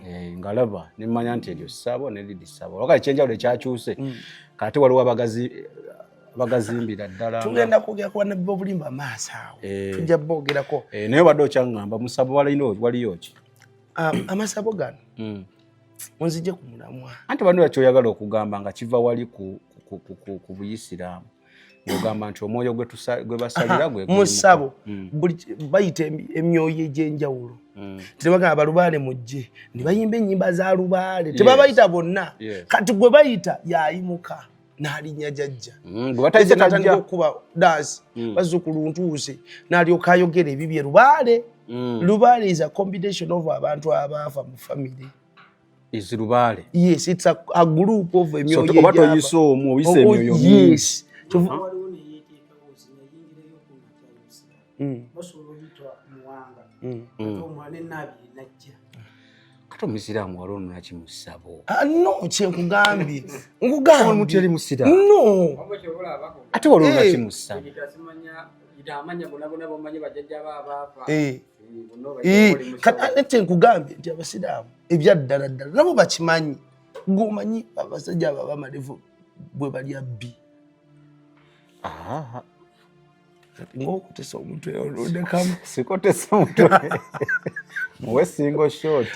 Eh, nga laba nemanya nti eryo ssabo neriri ssabo, wakati ekyenjawulo ekyakyuse, kate waliwo abagazimbira ddala Tugenda kwogera ku bannabbi b'obulimba amaaso awo. Eh. Tujja boogerako. Eh, naye obadde okyaŋŋamba musabo walina waliyo ki? Ah, amasabo gano, onzije ku mulamwa. Anti bano kyoyagala okugamba nga kiva wali ku buyisiraamu, ng'ogamba nti omwoyo gwe basalira gwe Mu ssabo buli bayita emyoyo egy'enjawulo. Tebagamba balubaale mujje ne bayimba ennyimba za lubaale? Tebabayita bonna. Kati gwe bayita yayimuka n'alinnya jajja. Gwe batayise Natandika tajja. okukuba dansi, bazzukulu ntuuse, n'alyoka ayogera ebibye lubaale. Lubaale is a combination of abantu abaafa mu family. Is lubaale? Yes, it's a group of emyoyo So, oba egyava. toyise omu, oyise emyoyo mingi. Yes. Waliwo neyeteekawo zinayingirayo kunakyayusa, basobola oyitwa muwanga, ate omwana enaabiri najja. Kati omusiraamu wali ononaki mu ssabo? Ah, no, kyenkugambye, nkugambye. Omuntu yali musiraamu? No. Ate wali ononaki Eh. mu ssabo? Amanya bonabona bomanyi bajjajja abaafa. Eh. Eh, kati ate kyenkugambye nti abasiraamu ebyaddala ddala nabo bakimanyi. Gwomanyi abasajja abo abamalevu bwe balya bbi? Aha. Ngaokutesa omutwe olondekamu. Sikotesa mutwe, muwe single shot.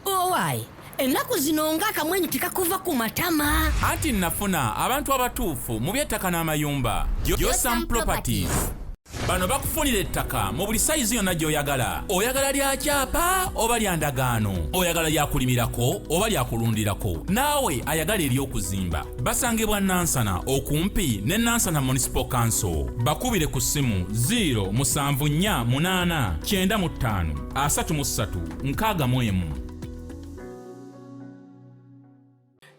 Owaayi, ennaku zino ng'akamwenyu tekakuva ku matama. Anti nafuna abantu abatuufu mu by'ettaka n'amayumba, Josam Properties. Bano bakufunira ettaka mu buli sayizi yonna gy'oyagala. Oyagala lya kyapa oba lya ndagaano, oyagala lyakulimirako oba lyakulundirako, naawe ayagala ery'okuzimba. Basangibwa Nansana, okumpi ne Nansana Municipal Council. Bakubire ku ssimu 0748 95 33 61.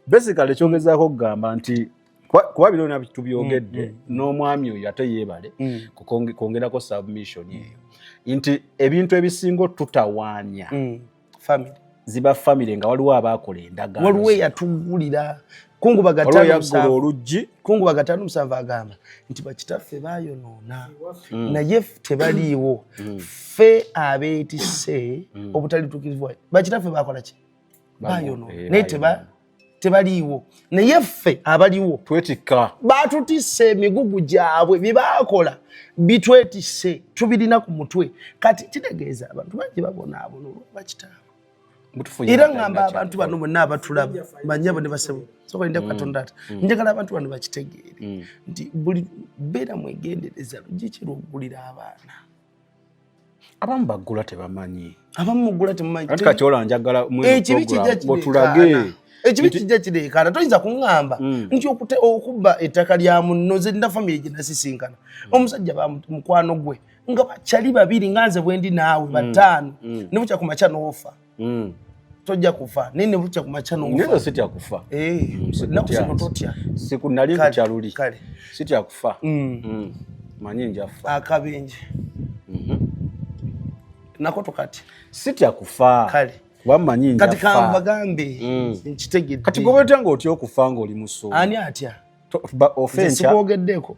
Basically ekyogezaako okugamba nti kuba bino byonna tubyogedde n'omwami oyo, ate yeebale kwongerako submission eyo nti ebintu ebisinga otutawaanya Family. Ziba famire nga waliwo abaakola endagaano. Waliwo eyatugulira. Kungubaga Waliwo ttaano eyaggula musanvu. oluggi. Kungubaga 57 agamba nti bakitaffe baayonoona, naye tebaliiwo, ffe abeetisse obutali tuukirivu bwaffe. Bakitaffe baakola ki? Baayonoona, naye tebaliiwo, naye ffe abaliwo twetikka. Batutisse emigugu gyabwe, bye baakola bitwetisse, tubirina ku mutwe. Kati kitegeeza abantu bangi babonaabona olw'abakitaabwe. Mutufu Era yena ŋŋamba talina abantu kyakukola. bano bonna abatulaba, banyabo ne basebo, soka linde Katonda ati njagala abantu bano bakitegeere nti buli beera mwegendereza luggi ki lw'oggulira abaana. Abamu baggula tebamanyi. Abamu muggula temumanyi. Anti kakyola njagala mweno Ekibi kijja program otulage kireekaana, ekibi kijja kireekaana. Toyinza kuŋŋamba nti okubba ettaka lya munno. Nze nina famire gye nasisinkana, omusajja ba mukwano gwe nga bakyali babiri nga nze bwe ndi naawe, bataano, ne bukya ku makya n'ofa. Tojja kufa, naye ne bukya ku makya Ngezo n'ofa. sitya kufa. Ennaku zino totya. Siku nali Kale, nkutya luli. Kale. Sitya kufa. Manyi njafa. Akabenje nako tokati. Sitya kufa. Kale. Kuba mmanyi Kati njafa. kambagambe, nkitegedde. Kati goba otya ng'otya okufa ng'oli musumba? Ani atya? Ofa Nze enkya. sikwogeddeeko.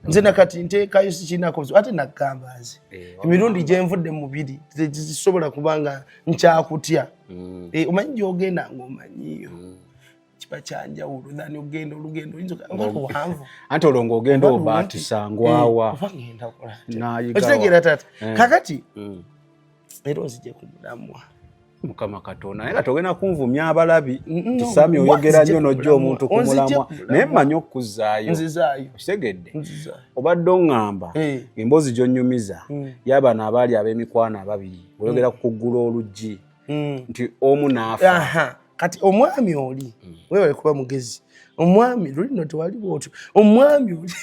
Nze nakati nteekayo, sikirinako buzibu. Ate nagamba nze emirundi gyenvudde mu mubiri tezisobola kubanga nkyakutya. Omanyi gyogenda ng'omanyiyo, kiba kyanjawulo than ogenda olugendo oyinza oba luwanvu. Anti olwo ng'ogenda Oba obaatisa lumpi. ngwawa. Oba ngenda kola ntya? Naayigawa. Okitegeera taata? Kakati era onzije ku mulamwa. Mukama Katonda, naye kati ogenda kunvumya abalabi. No, Tisami oyogera wanzije nnyo ku n'ojja mulamwa. omuntu ku Onzije mulamwa. ku mulamwa. Naye mmanyi okuzzaayo. Nzizaayo. Okitegedde? Nzizaayo. Obadde oŋŋamba emboozi gy'onnyumiza y'abano abaali ab'emikwano ababiri, oyogera ku kuggula oluggi nti omu n'afa. Aha. Kati omwami oli, webale kuba mugezi. Omwami luli no tewali bwotyo, omwami oli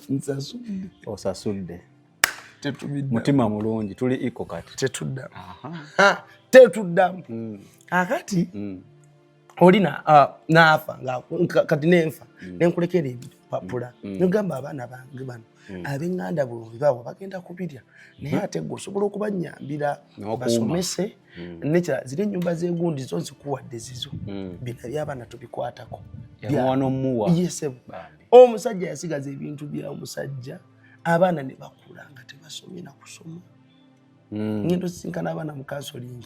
nsasudde. Osasudde. Tetubiddamu. Mutima mulungi, tuli iko kati. Tetuddamu. Ha, tetuddamu. Akati oli n'afa kati nenfa, nenkulekera ebipapula, negamba abaana bange bano ab'eŋŋanda bwe bawa bagenda kubirya, naye ate gwe osobola okubanyambira N'okuuma. basomese nekira ziri ennyumba z'egundi zo nzikuwadde zizo, bino ebyabaana tubikwatako. Yamuwa n'omuwa. Yesebo. Bambi. Omusajja yasigaza ebintu bya omusajja, abaana ne bakula nga tebasomye na kusoma. Ngenda osisinkana abaana mu counselling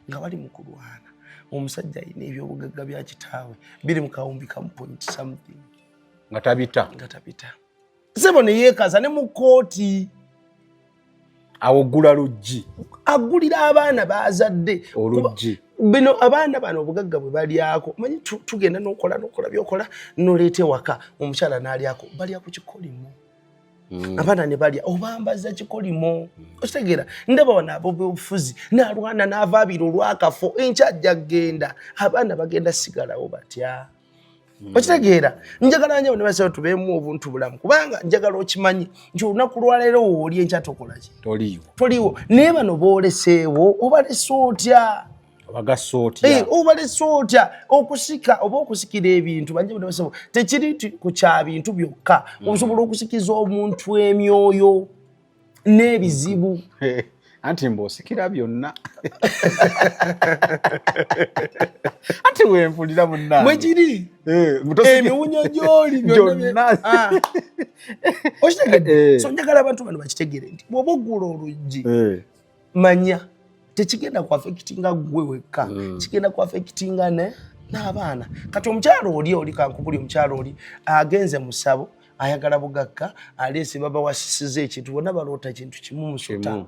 nga bali mu kulwana, omusajja alina ebyobugagga bya kitaawe biri mu kawumbi kamu point something. Nga tabita. Nga tabita sebo, ne yeekaza ne mu kooti. Awo ggula luggi. Agulira abaana bazadde Oluggi. Bino abaana bano obugagga bwe balyako, manyi tugenda nokola nokola byokola noleeta ewaka, omukyala n'alyako, balya ku kikolimo. Abaana ne balya, obambaza kikolimo. Okitegeera? Ndaba wano ab'obufuzi n'alwana n'avaabira olwakafo, enkya ajja kgenda, abaana bagenda sigalawo batya? Okitegeera? Njagala nyo ne basaba tubeemu obuntu bulamu, kubanga njagala okimanyi nti olunaku lwaleero wooli, enkya tokolaki? Toliiwo. Toliiwo. Naye bano booleseewo obalese otya? Obagassa otya? Obalese otya okusika oba okusikira ebintu? Banje basaba tekiri nti ku kya bintu byokka, osobola okusikiza omuntu emyoyo n'ebizibu. Anti mbw'osikira byonna, anti wempulira munnange. Bwekiri. Emiwunyo gyoli Gyonna. Okitegedde? So njagala abantu bano bakitegere nti bw'oba oggula oluggi, manya tekigenda ku affectinga gwe wekka, kigenda ku affectinga ne n'abaana. Kati omukyalo oli, oli kankubuli, omukyalo oli agenze mu ssabo, ayagala bugagga, aleese babawasisiza ekintu, bonna baloota kintu kimu, musota. Kimu.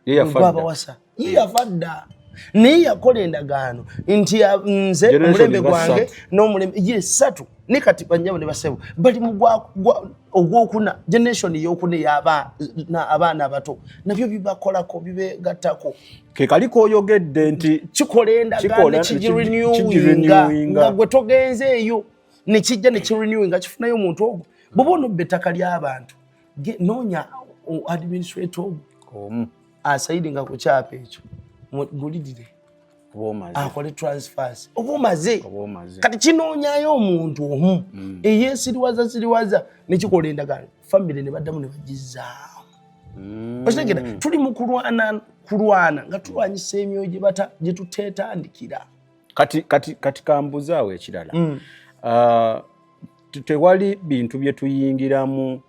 Ye yafa dda. Gwabawasa ye yafa dda, naye yakola endagaano nti nze Generation omulembe nga gwange ssatu. N'omulembe ye ssatu, ne kati bannyabo ne basebo bali mu ogwokuna, generation eyokuna abaana abato nabyo bibakolako, bibegattako. Ke kali koyogedde nti kikola endagaano, Kikola, kigirenewinga. kigirenewinga. Nga gwe togenze eyo, nekijja nekirenewinga, kifunayo omuntu ogwo. Bwoba onobba ettaka ly'abantu, noonya administrator ogwo omu asayidinga ku kyapa ekyo, gulirire. Oba omaze. Akole transfers, oba omaze. Oba omaze. Kati kinoonyayo omuntu omu eyeesiriwaza siriwaza, nekikola endagaano, famire ne baddamu ne bagizaawo. Okitegera, tuli mu kulwana, kulwana nga tulwanyisa emyoyo gye gye tuteetandikira. Kati kambuzaawo ekirala. Ah, tewali bintu bye tuyingiramu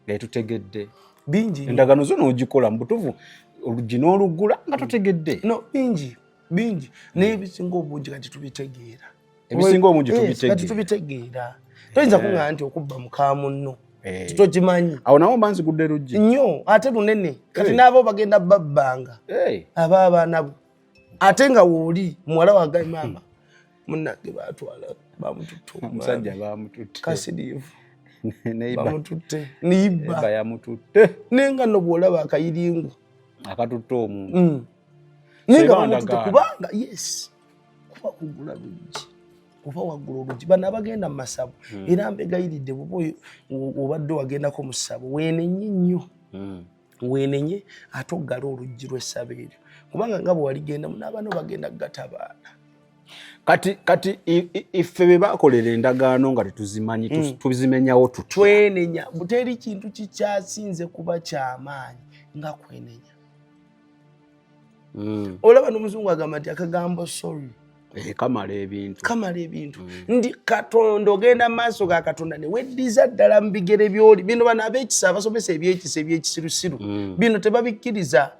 nga tutegedde? Bingi. Endagaano zo n'ogikola mu butuufu, oluggi n'olugula nga totegedde. No, bingi bingi, naye ebisinga obungi kati tubitegeera. Ebisinga obungi Yes, tubitegeera. Kati tubitegeera. Toyinza kuŋŋaa nti okubba muka munno tokimanyi. Awo nawo mba nzigudde luggi. Nnyo, ate lunene kati. N'abo bagenda babbanga aba abaana bo, ate nga wooli muwala wagaye, maama munnange batwala, bamututte. Omusajja bamututte. Kasiriivu. Neiba. Bamututte neiba. Neiba yamututte. Naye nga nno bw'olaba akayiringu akatutte omuntu. Naye nga Seba bamututte. ndagaano. Kubanga yes, kuba kugula luggi oba waggula oluggi. Bano abagenda mu masabo, era mbegayiridde, bwoba obadde wagendako mu ssabo, weenenye nnyo. Weenenye ate oggale oluggi lw'essabo eryo, kubanga nga bwe waligendamu n'abaana bagenda kugatabaala. Kati iffe be bakolera endagaano nga tetuzimanyi, tuzimenyawo tutya? Twenenya. Teri kintu kikyasinze kuba kyamaanyi nga kwenenya. Olaba n'omuzungu agamba nti akagambo sorry Kamala ebintu. Kamala ebintu. Ndi Katonda, ogenda mu maaso ga Katonda ne weddiza ddala mu bigere byoli. Bino bano ab'ekisa, abasomesa ebyekisa ebyekisirusiru, bino tebabikkiriza.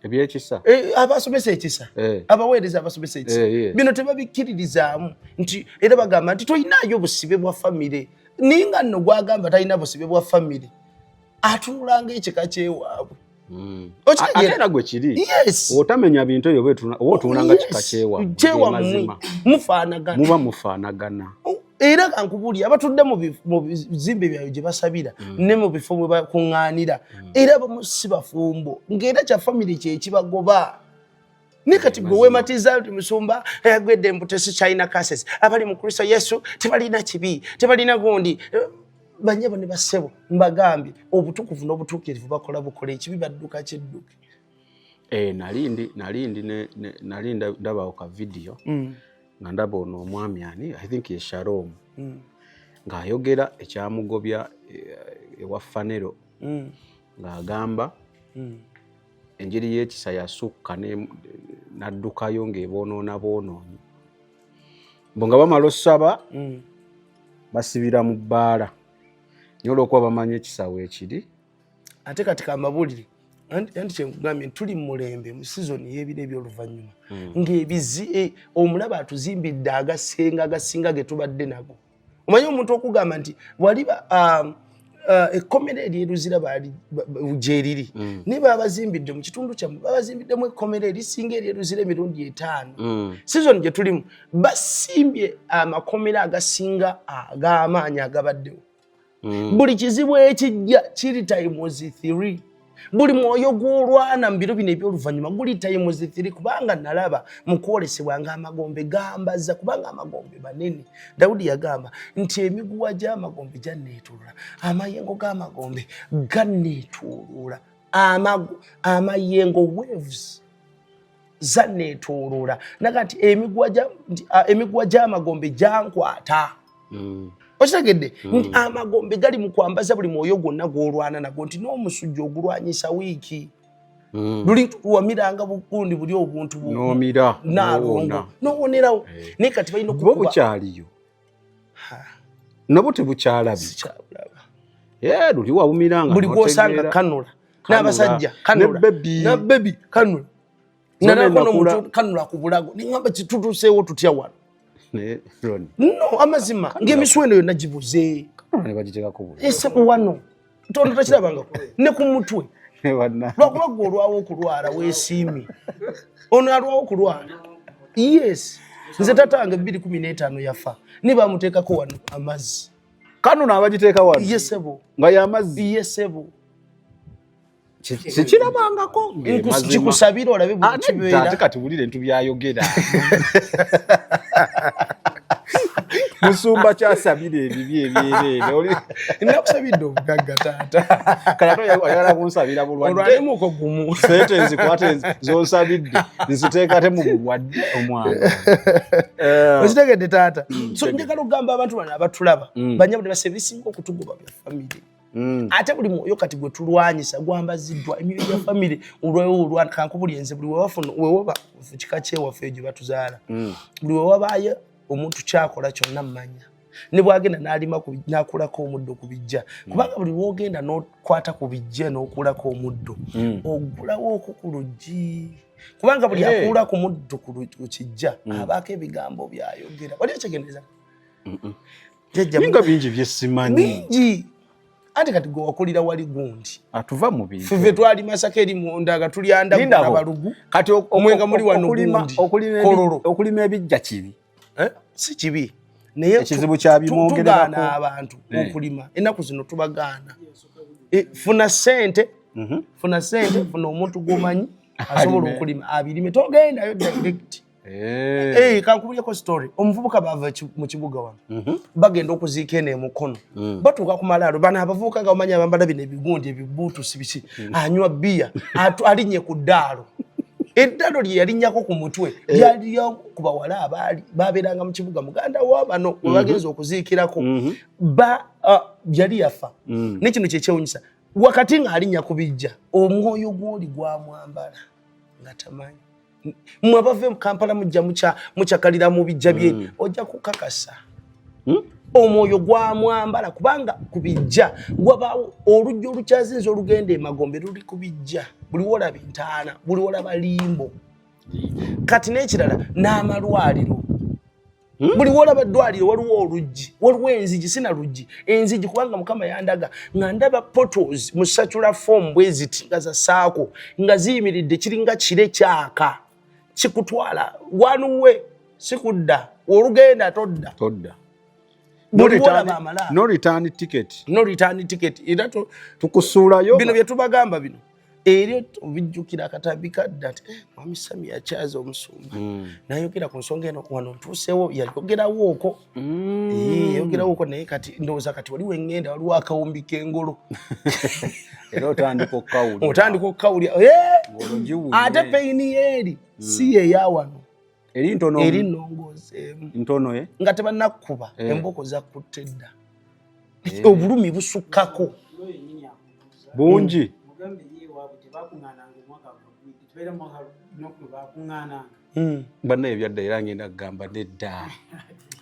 Ebyekisa? Abasomesa ekisa. Abaweereza abasomesa ekisa. Bino tebabikkiririzaamu nti era bagamba nti tolinaayo busibe bwa famire, naye nga nno gwagamba talina busibe bwa famire atunulanga ekika kyewaabwe. Okitegeera? Ate era gwe kiri. Yes. Otamenya bintu ebyo, oba otunulanga kika kyewammwe. Kyewammwe. Mazima. Mufaanagana. Muba mufaanagana. Era kankubuulire, abatudde mu bizimbe byabwe gye basabira ne mu bifo bwe bakuŋŋaanira, era abamu si bafumbo, ng'era kya famire kyekibagoba. Naye kati gwe weematiza nti musumba agwedde embuto, si china cases, abali mu Kristo Yesu tebalina kibi, tebalina gundi. Banyabo ne bassebo, mbagambye, obutukuvu n'obutuukirivu bakola bukola, ekibi badduka kidduke. Nali ndi nali ndabawo ka video nga ndaba ono omwami ani, I think ye Shalom, ng'ayogera ekyamugobya ewa Fanero, ng'agamba enjiri y'ekisa yasukka n'addukayo ng'eboonoona boonoonyi, mbu nga bamala osaba basibira mu bbaala, naye olwokuba bamanyi ekisa weekiri. Ate kati kambabuulire, anti kyenkugambye, tuli mu mulembe, mu sizoni y'ebiro eby'oluvannyuma, ng'ebizi omulaba atuzimbidde agasenga agasinga ge tubadde nago. Omanyi omuntu okugamba nti wali ekkomera eryeruzira gyeriri, naye babazimbidde mu kitundu kyammwe, babazimbiddemu ekkomera erisinga eryeruzira emirundi 5. Sizoni gye tulimu basimbye amakomera agasinga ag'amaanyi agabaddewo. Buli kizibu ekijja kiri times 3. Buli mwoyo gw'olwana mu biro bino eby'oluvannyuma guli times 3, kubanga nalaba mu kwolesebwa ng'amagombe gambaza, kubanga amagombe manene. Dawudi yagamba nti emiguwa gy'amagombe gyanneetuulula, amayengo g'amagombe ganneetuulula. Amayengo, waves zanneetuulula. Naga nti emiguwa gy'amagombe gyankwata. Okitegedde nti amagombe gali mu kwambaza buli mwoyo gwonna gw'olwana nagwo, nti n'omusujja ogulwanyisa wiiki luli wamiranga bugundi buli obuntu N'omira, naalongo n'owona. n'owonerawo, naye kati balina Bo okukuba. bukyaliyo nabwo tebukyalabika. Sikyabulaba. Luli wawumiranga Buli gwosanga n'otegeera. kanula. Kanula. N'abasajja kanula. Ne baby. Na baby kanula. Zonna Nalako nakula. n'omuntu kanula ku bulago, neŋamba kitutuuseewo tutya wano? Naye Ronnie, No, amazima ng'emiswendo yonna gibuze. Kanula ne bagiteekako buli. Ese wano tondo takirabangako ne ku mutwe. Ne banna. Lwakuba gwe olwawo okulwala weesiimye, ono alwawo okulwala. Yes, nze tatange 215 yafa, ne bamuteekako wano amazzi. Kanula abagiteeka wano? Ye sebo. Nga y'amazzi? Ye sebo. Sikirabangako. Kikusabira olabe bwe Ate kibeera. kati wulire ntu byayogera, musumba kyasabira ebibi ebyereere. Nakusabidde obugagga, taata. Kale ate oyagala kunsabira bulwadde. Olwalemuko gumu. Sente nzikwate zonsabidde nziteekate mu bulwadde omwana. Okitegedde, taata? So njagala okugamba abantu bano abatulaba, banyabo ne base, ebisinga okutugoba bya famire. Ate buli mwoyo kati gwe tulwanyisa gwambaziddwa emyoyo gya famire. Olwayo olwana kankubuli enze buli wewafuna wewaba kika kyewaffe gye batuzaala, buli wewabaayo omuntu kyakola kyonna mmanya ne bwagenda n'alima n'akulako omuddo ku bijja, kubanga buli lwogenda n'okwata ku bijja n'okulako omuddo, ogulawo okwo ku luggi, kubanga buli akuula ku muddo ku kijja abaako ebigambo byayogera. Wali okyegendereza? Jjajja Ninga bingi byesimanyi. Bingi. Anti kati gwe wakulira wali gundi. Atuva mu bintu. Ffe twali Masaka eri munda nga tulya ndagu Lindako. n'abalugu. Kati Omwenga muli wano gundi. Kololo. Okulima ebijja kibi? Eh? Si kibi, naye Ekizibu kya bimwongererako. tugaana abantu okulima ennaku zino, tubagaana. Funa sente, funa sente, funa omuntu gwomanyi asobola Alime. okulima abirime, togendayo direct. Kankubulyeko story. Omuvubuka bava mu kibuga wano, bagenda okuziika eno emukono. Batuuka ku malaalo, bano abavubuka nga bamanyi abambala bino ebigundi, ebibuutusi, biki, anywa bbiya, alinnye ku ddaalo. Eddaalo lye yalinnyako ku mutwe lyali ku bawala abaali babeeranga mu kibuga, muganda wa bano we bagenza okuziikirako. Ba yali yafa. Ne kino kyekyewunyisa, wakati ng'alinnya ku bijja, omwoyo gw'oli gwamwambala nga tamanyi. Mmwe abava mu Kampala mujja mukyakalira mu bijja bye, ojja kukakasa omwoyo gwamwambala, kubanga ku bijja wabaawo olujja olukyazinza olugenda emagombe, luli ku bijja. Buli wolaba entaana, buli wolaba limbo. Kati n'ekirala, n'amalwaliro, buli wolaba eddwaliro waliwo oluggi, waliwo enzigi, sina luggi, enzigi, kubanga Mukama yandaga nga ndaba portals mu circular form bwe ziti nga za saako nga ziyimiridde, kiringa kire kyaka kikutwala wanuwe, sikudda, olugenda todda. Todda. Buli wolaba amalaalo. No return ticket. No return ticket era Tukusuulayo. Bino bye tubagamba bino eri obijjukira akatambi kadda nti mwami Sami yakyaza omusumba nayogera ku nsonga eno wano ntuusewo, yayogerawo okwo. Yayogerawo okwo, naye kati ndowooza kati wali wengenda waliwo akawumbi k'engolo. Era otandika okukawulira. Otandika okukawulira. Ng'olwo giwunye. Ate pain yeeri si yeya wano. Eri ntono. Eri nnongooseemu. Ntono, eh? Nga tebannakkuba, emboko zakkutte dda, obulumi busukkako. Bungi. Mugambe ye waabwe tebakuŋŋaananga omwaka gwagwidde, tubeera mwaka nokwe bakuŋŋaananga. Bannaye ebyadda era ngenda kugamba nedda.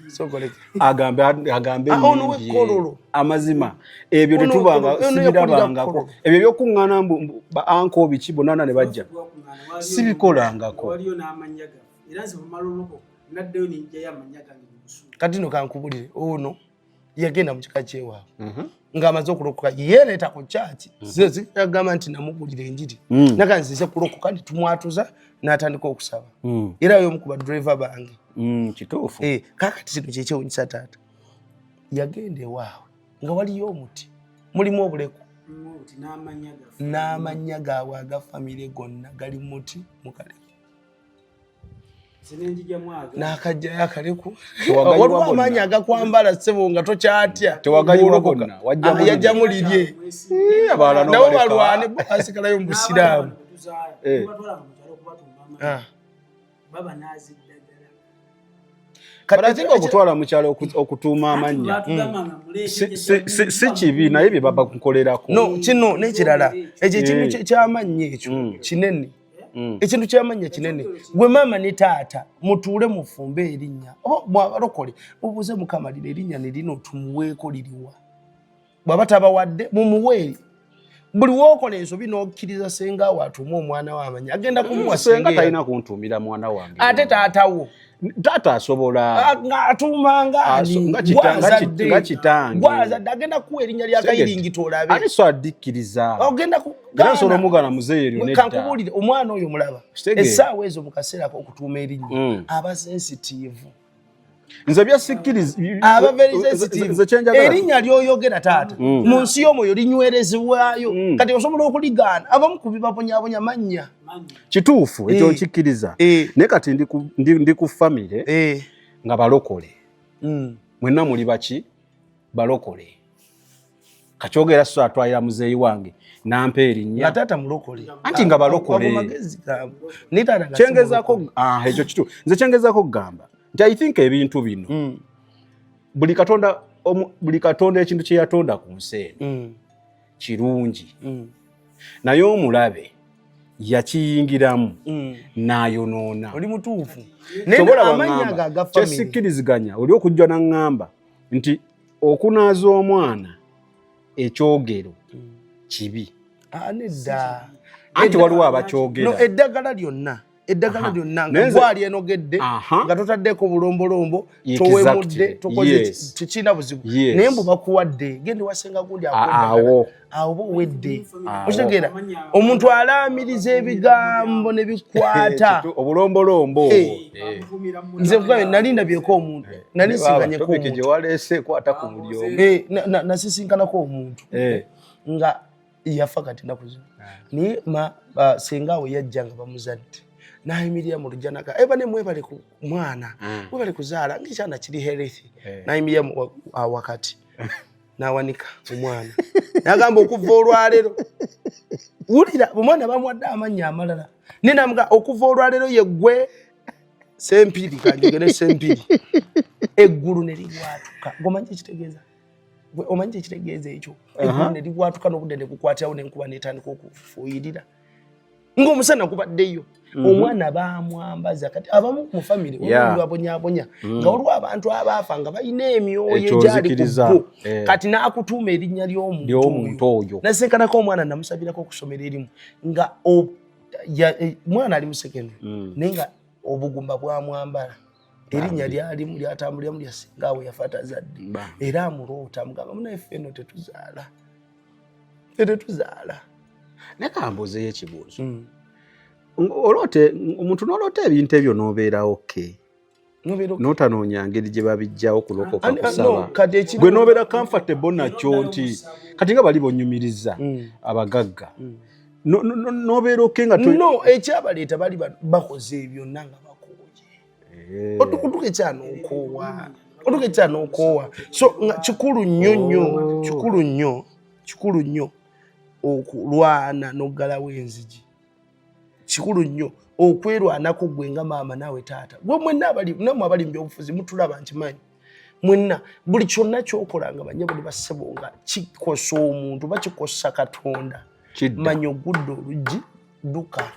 Sokoleke. Agambe agambe. Ah, ono Nnyimbye. w'ekkololo. Amazima ebyo Ono tetubanga w'ekkololo, ono yakulira sibirabangako. kkololo. Ebyo ebyokuŋŋaana mbu ba anko biki bonna ne bajja. Twakuŋŋaana, Sibikolangako. Waliyo n'amannya gaffe, era nze bwemala oluko naddayo nenjayo amannya gange mu busuulu. Kati no kankubulire, ono yagenda mu kika kyewaabwe ng'amaze okulokoka, yeereeta ku kyaki agamba nti namubulira enjiri, naga nzize kulokoka, netumwatuza n'atandika okusaba, era yomu ku badriver bange. Kituufu. Kakati kino kyekyewunyisa, taata yagenda ewaabwe nga waliyo omuti mulimu obuleku. Obuti n'amannya gaffe. N'amannya gaabwe aga famire gonna gali muti mukaleku. Nze nenjijjamu aga. N'akajjayo akaleku. Tewagayibwa Waliwo bonna. amaanyi agakwambala, ssebo, nga tokyatya. Tewagayibwa Bw'olokoka. bonna, wajjamu Ah, lirye. yajjamu lirye. Abalala Nabo n'obaleka. balwane, bo basigalayo mu busiraamu. Tuzaala tubatwalanga mu kyalo okubatumba amannya, baba naaziddagala. Kati But I think okutwala mu kyalo okutuuma amannya Batugamba nga muleete si kibi, naye bye baba kukolerako. No, kino n'ekirala, ekyo ekintu ky'amannya ekyo kinene. Ekintu ky'amannya kinene. Gwe maama ne taata mutuule mufumbe erinnya, oba mwabalokole mubuuze Mukama, lino erinnya ne lino tumuweeko liriwa? Bw'aba tabawadde, mumuwe. Buli wookola ensobi n'okkiriza senga wo atuume omwana we amannya, agenda kumuwa. Senga Senga talina kuntuumira mwana wange. Ate taatawo? Taata asobola. Nga atuumanga ani? Gwazadde. Nga kitange. Gwazadde agenda kuwa erinnya lya kayiringita olabe. Ani so adikkiriza? Ogenda Era nsobola omugana muzeeyi eryo nedda. Kankubuulire, omwana oyo mulaba Kitegeera. essaawa ezo mu kaseera ak'okutuuma erinnya aba sensitive. Nze byasikkiriza. Aba very sensitive. Nze kyenjagala Erinnya ly'oyogera, taata, mu nsi y'omwoyo linywerezebwayo. Kati osobola okuligaana, abamu ku bibabonyabonya mannya. Kituufu ekyo, nkikkiriza. Naye kati ndi ku famire nga balokole. Mwenna muli baki balokole. Kakyogera so atwalira muzeeyi wange nampa erinnya. Nga taata mulokole. Anti nga balokole. Ago magezi gaabwe. Naye taata nga si Kyengezaako mulokole. Ah, ekyo kitu nze kyengezaako okugamba nti I think ebintu bino buli Katonda buli Katonda ekintu kye yatonda ku nsi eno. Kirungi, naye omulabe yakiyingiramu n'ayonoona. Oli mutuufu. Kyova olaba Amannya ŋŋamba, ago aga family. Kyesikkiriziganya oli okujja n'aŋŋamba nti okunaaza omwana ekyogero kibi. Ah, nedda. Anti waliwo abakyogera. No, eddagala lyonna, eddagala lyonna nga Naye nze- gwalyenogedde nga totaddeko bulombolombo, towemudde, tokoze, tekirina buzibu. Naye mbu bakuwadde, genda ewasenga gundi akuwa eddagala. Awo. Awo oba owedde. Awo. Okitegeera, omuntu alaamiriza ebigambo ne bikwata. Obulombolombo obwo. Eh. Nze nkugambe, nali ndabyeko omuntu, nali nsisinkanyeko Topic gye omuntu. waleese ekwata ku buli omu. Eh, nasisinkanako omuntu nga yafa kati nnaku zino, naye senga we yajja nga bamuzadde, nayimirira mu lujja naga eba ne mwebale ku mwana, mwebale kuzaala, ngaekyana kiri healthy. Nayimirira wakati nawanika omwana nagamba, okuva olwaleero, wulira, omwana bamuwadde amannya amalala, naye namuga, okuva olwaleero yeggwe Sempiri, kanjogere Sempiri. Eggulu ne libwatuka. Gomanyi ekitegeeza? Gwe omanyi kyekitegeeza ekyo? Eggulu ne libwatuka n'obudde ne bukwatirawo n'enkuba n'etandika okufuuyirira ng'omusana gubaddeyo. Omwana baamwambaza. Kati abamu mu famire babonyabonya nga waliwo abantu abaafa nga balina emyoyo Ekyo egyali ku nzikiriza. bo. Kati n'akutuuma erinnya ly'omuntu Ly'omuntu oyo. Nasinkanako omwana, namusabirako okusomera erimu nga mwana ali mu secondary, naye nga obugumba bwamwambala, erinnya lyalimu lyatambuliramu lya sengaawe yafa tazadde. Era amuloota, amugamba, munaye ffe eno tetuzaala, ffe tetuzaala. Naye kambuuzeyo ekibuuzo. Oloote omuntu n'oloota ebintu ebyo n'obeerawo okay, Nobeera n'otanoonya ngeri gye babijjawo kulokoka, kusaba, no, kati gwe n'obeera comfortable nakyo nti kati nga bali bonyumiriza abagagga, n'obeera okay nga No, ekyabaleeta bali bakoze byonna nga bakooye. Otuka ekyanokoowa, otuka ekyanokoowa. So nga kikulu nnyo nnyo, kikulu nnyo, kikulu nnyo okulwana n'oggalawo enzigi. Kikulu nnyo okwerwanako gwe nga maama naawe taata, gwe mwenna abali nammwe abali mu byobufuzi mutulaba, nkimanyi mwenna buli kyonna kyokola nga banyabo ne bassebo nga kikosa omuntu oba kikosa Katonda. Kidda. Manya ogudde oluggi, dduka,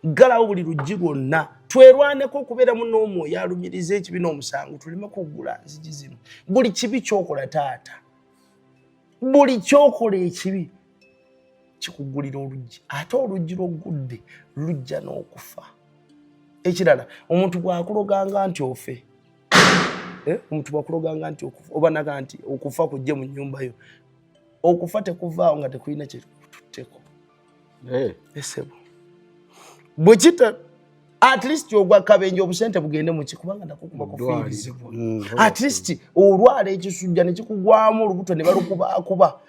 ggalawo buli luggi lwonna. Twerwaneko okubeeramu n'omwoyo alumiriza ekibi n'omusango, tuleme kuggula nzigi zino. Buli kibi kyokola taata, buli kyokola ekibi kikuggulira oluggi, ate oluggi lwoggudde lujja n'okufa. Ekirala, omuntu bw'akuloganga nti ofe, omuntu bw'akuloganga nti okufa, oba naga nti okufa kujje mu nnyumba yo, okufa tekuvaawo nga tekulina kyekututteko. Esebo bwe kita, at least ogwa kabenje, obusente bugende muki, kubanga nako kuba kufiirizibwa. At least olwala ekisujja ne kikugwamu olubuto ne balukubaakuba,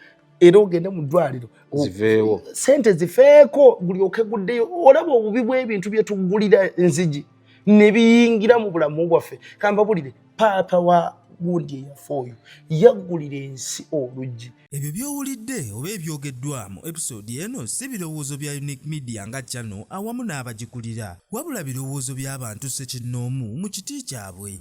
era ogende mu ddwaliro. Ziveewo. Sente zifeeko, gulyoke guddeyo. Olaba obubi bw'ebintu bye tuggulira enzigi ne biyingira mu bulamu bwaffe. Kambabulire, paapa wa gundi eyafa oyo yaggulira ensi oluggi. Ebyo by'owulidde oba ebyogeddwa mu episode eno si birowoozo bya Unique Media nga channel awamu n'abagikulira, wabula birowoozo by'abantu ssekinnoomu mu kiti kyabwe.